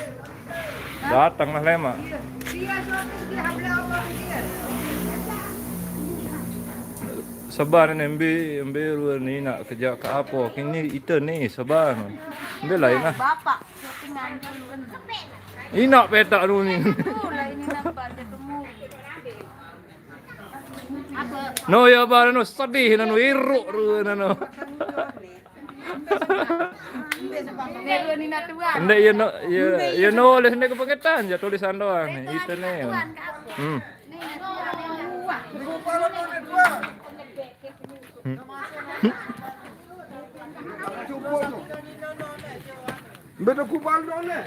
Datang lah lema. Seban ini mbi, mbi Beru Nina kerja ke apa? Kini itu nih Seban. Mbi lain lah. Bapak, syuting nganjung kan. Ina petak lu ni. Itulah ini nampak dia temui. No ya ba no sedih no iruk ru no. Beru Nina tuan. Ndek ya no ya ya no oleh ndek kepengetan ya tulisan doang ni. Itu ni. Hmm. Hmm. Betul kubal dong ni.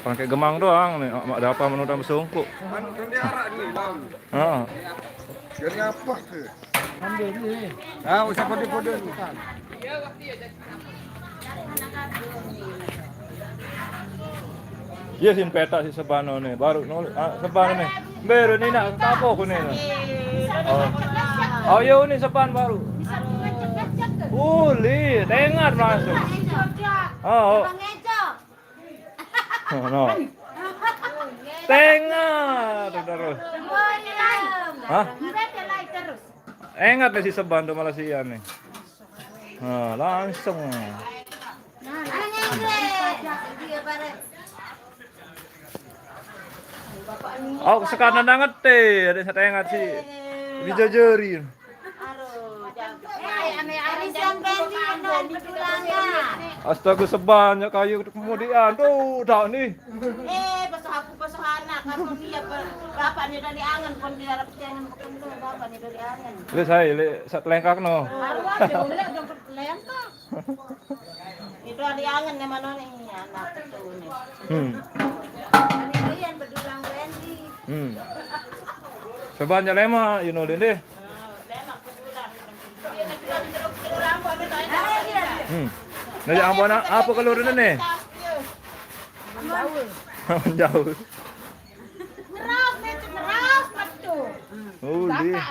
Pakai gemang doang ni, mak dapat menudang bersungkuk. Anu kan dia arak ni, bang. Ha. Jadi apa tu? Ambil ni. Ah, usah kode-kode ni. Iya sin petak si Sebano ni, baru nol, ah, Sebano ni. Beru ni nak tapo ku ni. Oh. Oh, iya ni Seban baru. Uli, dengar masuk. Oh, oh. No. Tengah tu terus. Hah? Ingat si Seban tu Malaysia ni. Ha, langsung. Oh, sekarang dah ngerti, ada saya tengah si. Bisa jeri. Aduh, jangan. Eh, ame arisan Pendi, non, betulangan. Astaga, sebanyak kayu kemudian. Tuh, dah ni. Eh, pasal aku, pasal anak, aku ni apa? Bapak ni dari angan, kon dia harap jangan betul, bapak ni dari angan. Le saya, le sat lengkak no. Baru ada, le jangan lengkak. Itu ada angan ni mana ni, anak itu ni. Hmm. Ini yang betulang Pendi. Hmm. Sebanyak lema, you know, deh. Hmm. Nah, ya ampun, apa keluar ini? Menjauh. Menjauh. Ngeras, itu ngeras, betul. Oh, dia.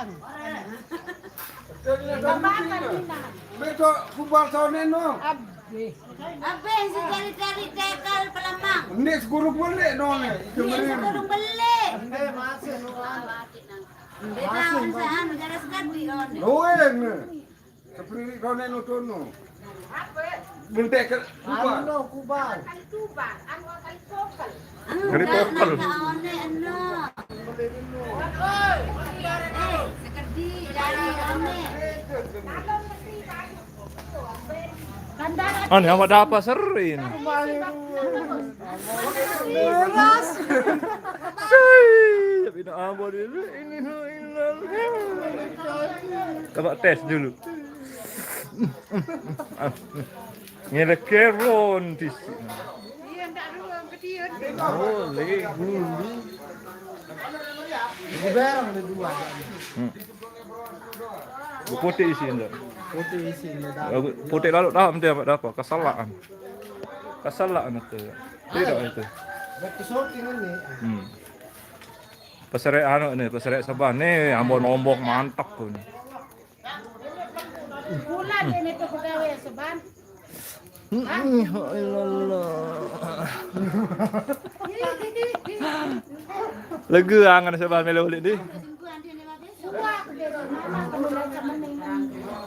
Besok kubal tahun ini, no. Abis. Abis, si cari-cari tekal pelemang. Ini sekurung beli, no, ni. Ini sekurung beli. Ini masih, no. Dia tahu usaha negara sekali, oh, ni. Doeng ni. Seperti kau nak nonton no. Bentek ke kubal. Anu no kubal. Kali kubal, anu kali kokal. Kali kokal. Enggak, enggak, one, anu. Eh, sekedi, jari, one. Ane awak dapat seri ni. Beras. Sui, tapi nak apa dulu? Ini no ilal. Coba tes dulu. Ngelekeron di sini. Boleh dulu. Ini barang ada dua. Hmm. Putih isi ndak? Putih isi ndak? Putih lalu dah mesti apa dah apa? Kesalaan. Kesalaan itu. Tidak itu. Berarti syuting ini. Hmm. Peserek anu ni, peserek Seban ni, ambon ombok mantap tu ni. Bulan ini tu pegawai Seban. Hmm, ya Allah. Lega angan Seban melo ulit ni.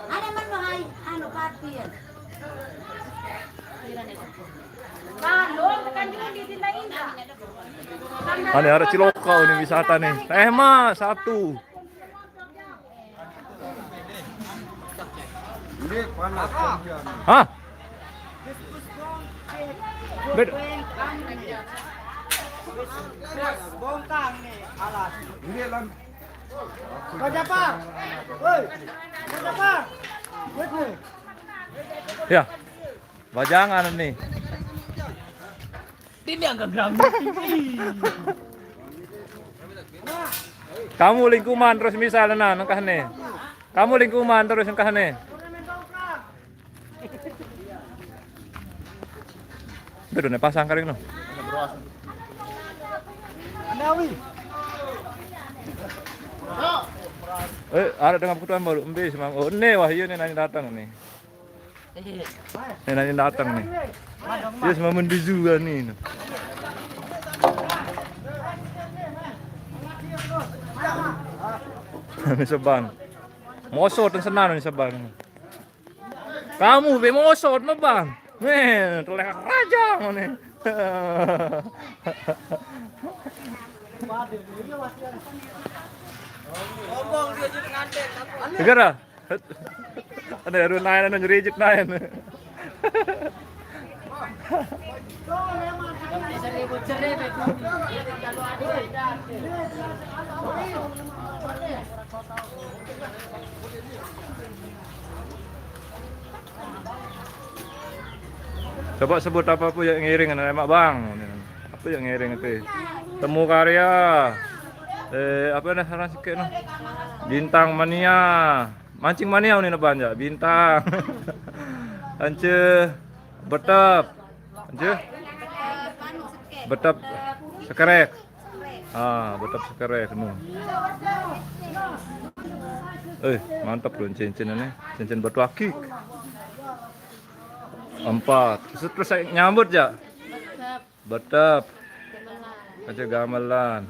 Ane mana hai anu katil. Ane ada Cilokau ni wisata ni. Eh ma satu. Ini panas. Hah? Beda. Bongkang ni alas. Ini lan. Baca apa? Woi. Baca apa? Woi. Ya. Bajangan ni. Ini agak geram. Kamu lingkuman terus misal nah, nengkah nih. Kamu lingkuman terus nengkah nih. Itu udah pasang kali no. Eh, ada dengan kebutuhan baru. Embe sama. Oh, nih wah iya nih nanya datang nih. Nih nanya datang nih. Dia sama mendizu kan nih. Ini seban. Mosot dan senang ini seban. Kamu be mosot me bang. Nih, telek raja nih. Segera. Ada aduh nain anu nyerijit nain. Coba sebut apa pun yang ngiring anak emak bang. Apa yang ngiring itu? Temu karya. Eh, apa dah orang sikit no? Bintang mania. Mancing mania ni nak banyak. Bintang. Ance betep. Ance betep sekerek. Ah, betep sekerek no. Eh, mantap dong cincin ini. Cincin batu akik. Empat. Terus, terus saya nyambut ya. Betep. Aja gamelan.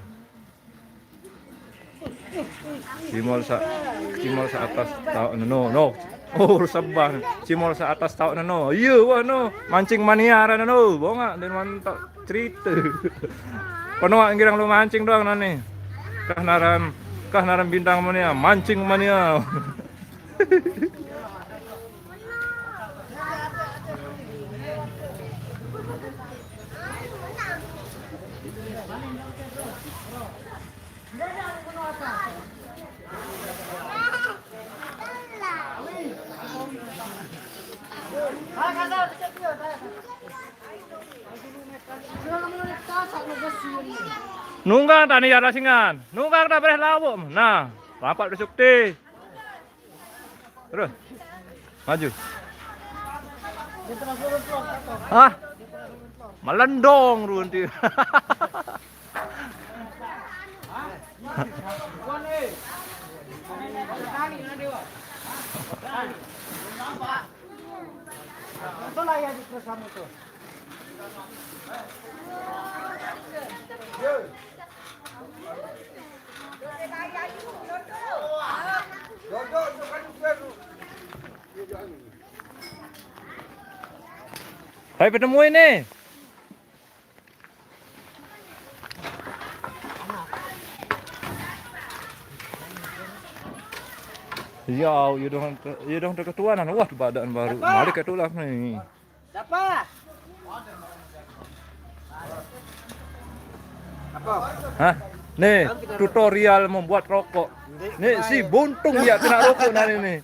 Cimol sa, cimol sa atas tahu no no. Oh, sebang. Cimol sa atas tahu no. Iya wah no. Mancing mania ada no. Bonga dan mantap cerita. Penuh girang lu mancing doang nani. Kah naran, kah naran bintang mania, mancing mania. Nunggang tani ya rasingan. Nunggang tak boleh lauk. Nah, rapat besok ti. Terus. Maju. Hah? Melendong tu nanti. Hai, penemuin ni. Ya, ya dong, ya dong ketuanan. Wah, badan baru. Malik ke tulang ni. Siapa? Apa? Hah? Nih, tutorial membuat rokok. Nih, si buntung dia kena rokok nani nih.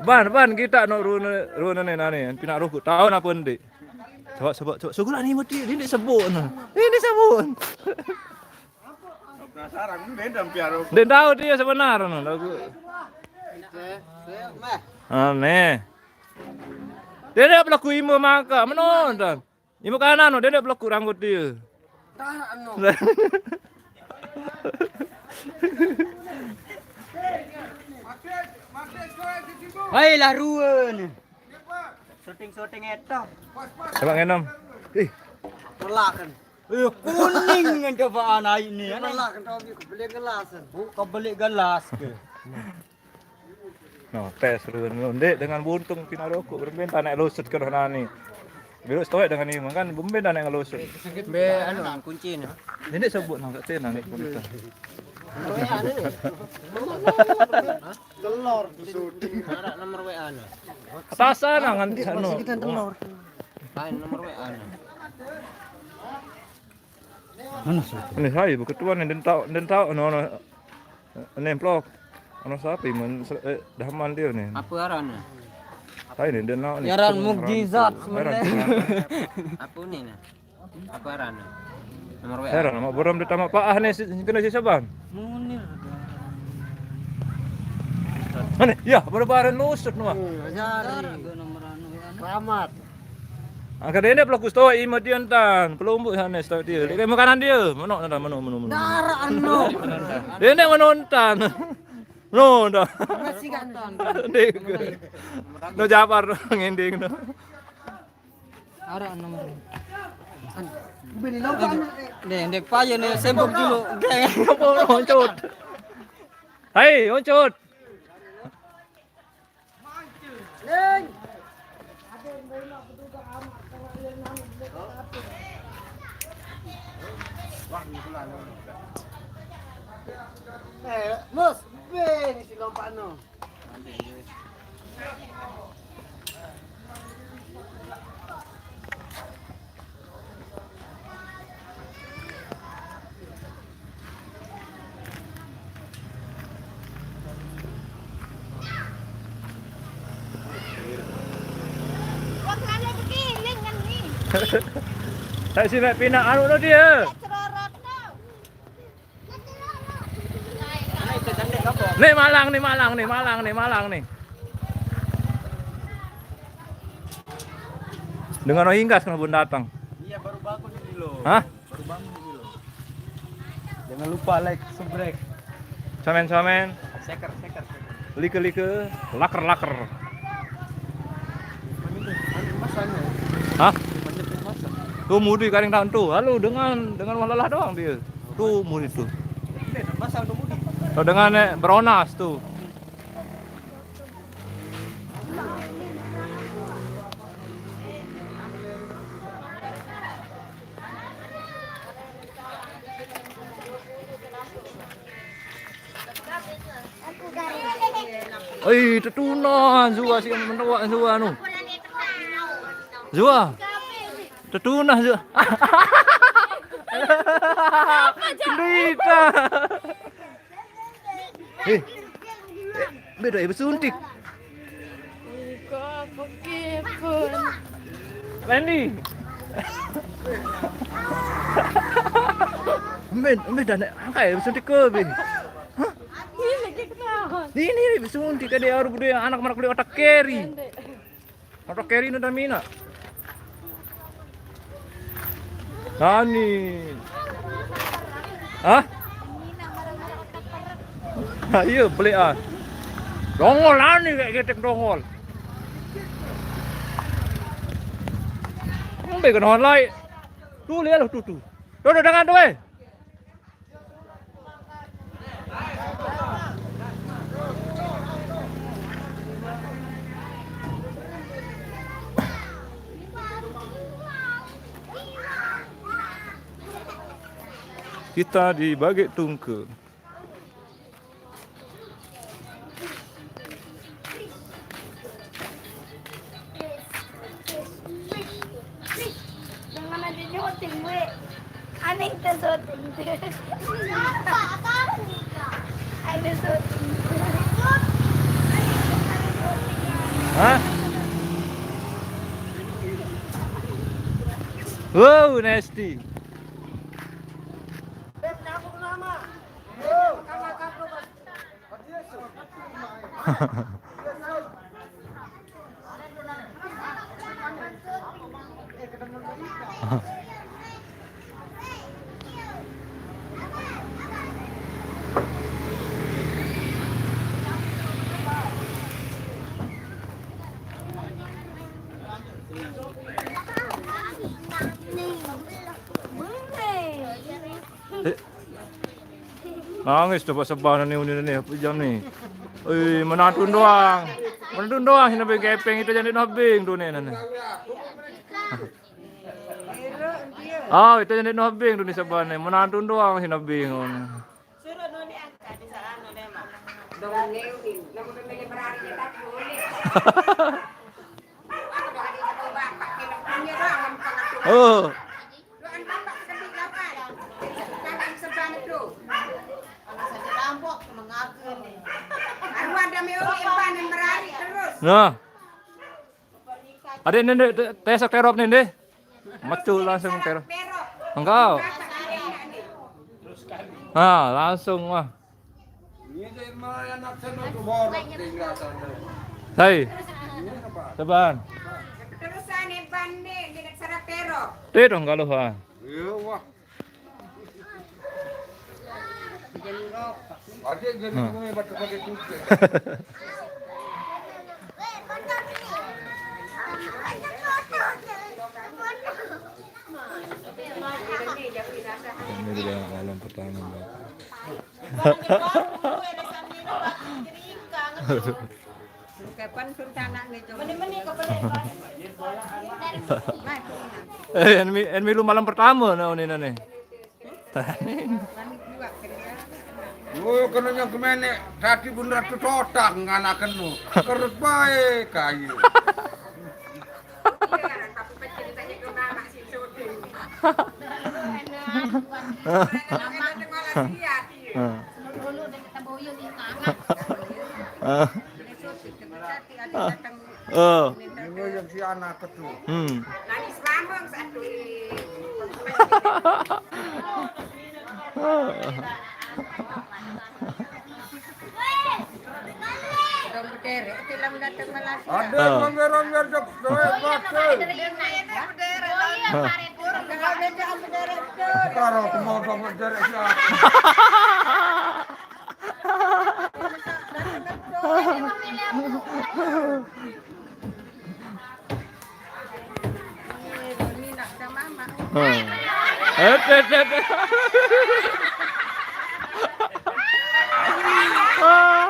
Ban, ban, kita no runa, runa nih nani, kena rokok. Tahu apa nanti? Coba, coba, coba. Sugulah ni mesti, ini sebut no. Ini sebut. Penasaran, ini beda piaro. Dia tahu dia sebenarnya no, lagu. Aneh. Dia dia pelaku imo maka menonton. Imo kanan no, dia dia pelaku ranggut dia. Tahan no. Hai lah ruan. Syuting-syuting itu. Coba ngenom. Ih, tolak kan. Eh, kuning kan cobaan air ni. Tolak kan, tapi kebeli gelas kan. Bu, kebeli gelas ke? No, tes dulu. Ndek dengan buntung pina rokok, bermain tak naik lusut ke nani. Belok stoik dengan ni, kan bermain tak naik lusut. Be, anu, kunci ni. Ini sebut nang kat sini, nang kat sini. Telur. Arak nomor W A ni. Atasan nang kan, anu. Lain nomor W A ni. Mana sih? Ini saya beketuan ni, den tahu, den tahu, no, no. Nemplok. Ono sapi men, eh, daman dia ni. Apa arannya? Hai ni, dia nak ni. Aran mukjizat sebenarnya. Apa ni nah? Apa arannya? Nomor W A. Heran, mak burom ditambah Pak ah nih si, kena si Saban. Munir. Mana? Ya, baru-baru nusut noh. Hmm, Azhar. Keramat. Angkat dia ni pelaku stoa ima dia entan, pelombok sana stoa dia. Dia kayak makanan dia. Mana, mana, mana, mana, mana. Darah anu. Dia ni menonton. No, dah. Masih kan. Dia. No, Japar ngending no. Arah nomor. Beli lo kan. Dek, dek payo ni sembok dulu. Geng. Oncut. Hai, oncut. Eh, Mus, be ni si lompat no. Tak sih nak pindah anu tu dia. Nih malang nih, malang nih, malang nih, malang nih. Dengan orang Inggris kena pun datang. Iya, baru bangun ini loh. Hah? Baru bangun ini loh. Jangan lupa like, subscribe. Samen, samen. Share, share, share. Like, like, laker, laker. Mana masanya? Hah? Mana masang? Tuh mudi karing tahun tuh. Lalu dengan, dengan walalah doang dia. Tuh mudi tuh. Masang tuh mudi. Tuh dengan eh, beronas tuh. Oi, tetunas Zua si mendoak Zua nu. Zua. Tetunas Zua. Cerita. Eh, beda ya bersuntik. Randy. Mbak, mbak dah nak angkai bersuntik ke bin? Hah? Ini bersuntik ada baru gede anak mana kulit otak keri. Otak keri nu damina. Nani? Hah? Ayo beli ah. Dongol nani kayak getek dongol. Ngombe kena online. Tuh lihat lo tuh tuh. Tuh, tuh, dengan tuh eh. Kita di Bagek Tungke. Jangan ada nyuting, we. Aneh kita syuting. Ada syuting. Hah? Wow, nasty. Eh, nangis coba sebah ni uni ni apa jam ni. Oi, menantun doang. Menantun doang sini beng kepeng itu jadi nobing tu ni nana. Oh, itu jadi nobing tu ni sebah ni. Menantun doang sini beng. Oh. Nah. Ada ini deh, tesok terop nih deh. Metu langsung terop. Enggak. Ah, langsung wah. Ini aja yang malah anak saya tuh borok tinggal sana. Hai. Ini apa? Teban. Terusan Eban nih, dia sarapero. Tuh dong kalau ha. Iya, wah. Ada jadi gue batu pakai kucing. Ini juga malam pertama, Mbak. Kapan suruh anak nih, coba. Meni-meni ke beli. Eh, enmi, enmi lu malam pertama, nah, ini, nah, nih. Mani juga kerja. Oh, kena yang kemene, tadi bener tuh totak, nggak anak kenu. Kerut baik, kayu. Iya, tapi ceritanya ke mama sih, syuting. Enak, enak, malah siap, iya. Heeh. Dulu-dulu deh kita boyo di tangan. Heeh. Ini syuting, tapi tadi ada datang. Oh. Ini yang si anak itu. Hmm. Nangis mama satu. Orang berderet, film datang Malaysia. Ada. Ah. Pamer-pamer jok, doe, bagus. Berderet, berderet. Hah. Orang berderet, berderet. Karo aku mau sama berderet, ya. Ini nak dah mamak. Hmm. Eh, eh, eh, eh. Ah.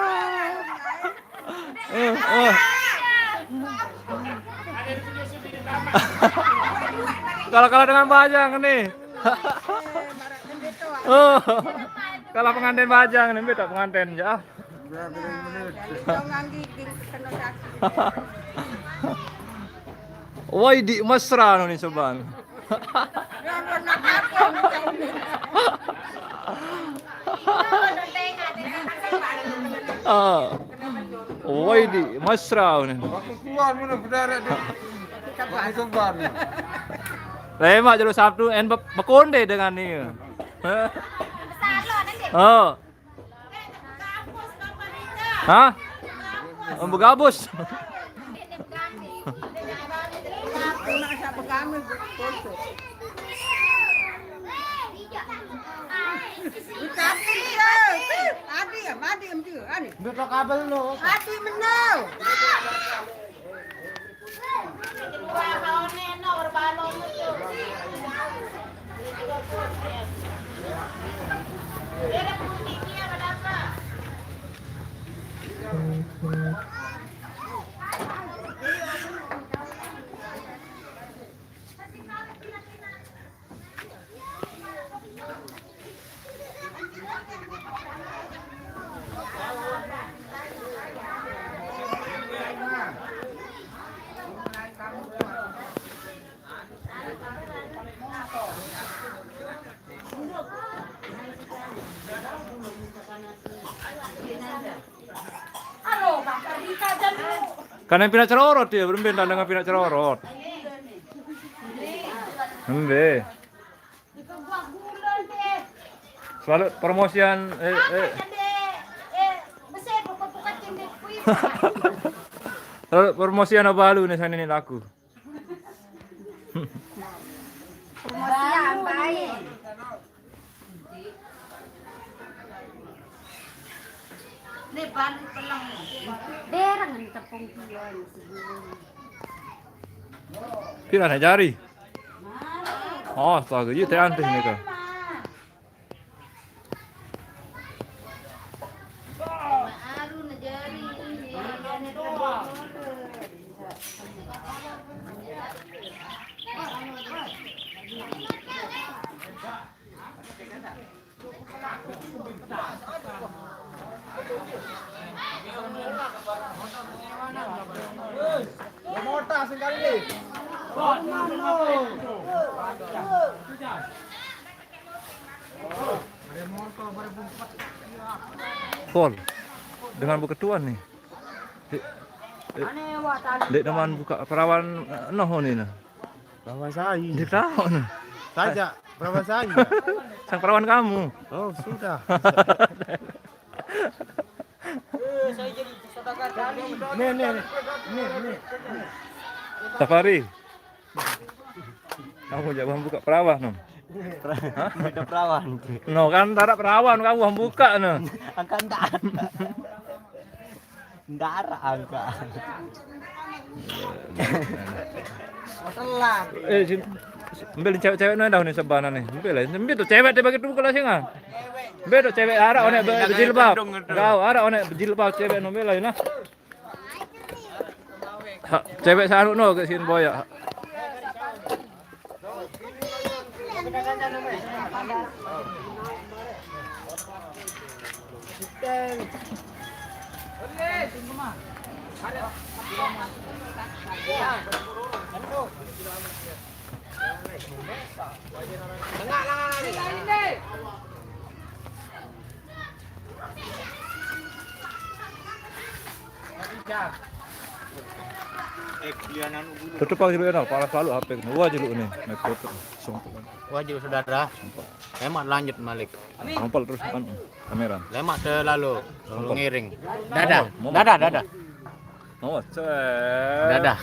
Eh, eh. Kalau, kalau dengan Bajang nih. Oh. Kalau pengantin Bajang nih, beda pengantin ya. Woi, di mesra nih, Soban. Ah. Woi, di mesra nih. Waktu keluar mana berderet tu. Waktu keluar ni. Lemak jalur Sabtu, en be-, bekonde dengan ni. Oh. Hah? Oh, begabus. Adi, Adi, Adi, Adi. Duit lo kabel lo. Adi menang. Kan yang pindah cerorot dia, belum pindah dengan pindah cerorot. Embe. Selalu promosian, eh, eh. Selalu promosian apa lu nih, sana nih laku. Promosian baik. Ini baru pelang. Bereng tepung tuan sebelum. Pira nak jari? Oh, astaga, iya teh antih ni tu. Pol, dengan beketuan nih. Dek, dek, dek teman buka perawan, eh, noh ni nah. Perawan sai. Dek tahu nah. Saja. Perawan saya. Sang perawan kamu. Oh, sudah. Nih, nih, nih. Nih, nih. Safari. Kamu jangan buka perawan, no. Beda perawan. No, kan tak ada perawan, kamu buka, no. Angka ndak ada. Ndak ada angka. Telat. Eh, sini. Ambil cewek-cewek no dah ni sebelah ni. Ambil lah. Ambil tu cewek dia bagi tu kalau singa. Ambil tu cewek arah onek berjilbab. Kau arah onek berjilbab cewek no ambil lah nah. Ha, cewek sanu no ke sini boya. Tutup aja dulu ya, panas lalu H P. Wah, jeruk ni. Naik foto. Sumpah. Wajib saudara. Lemak lanjut malik. Ngompol terus depan kamera. Lemak terlalu terlalu ngiring. Dadah. Dadah, dadah. Oh, set. Dadah.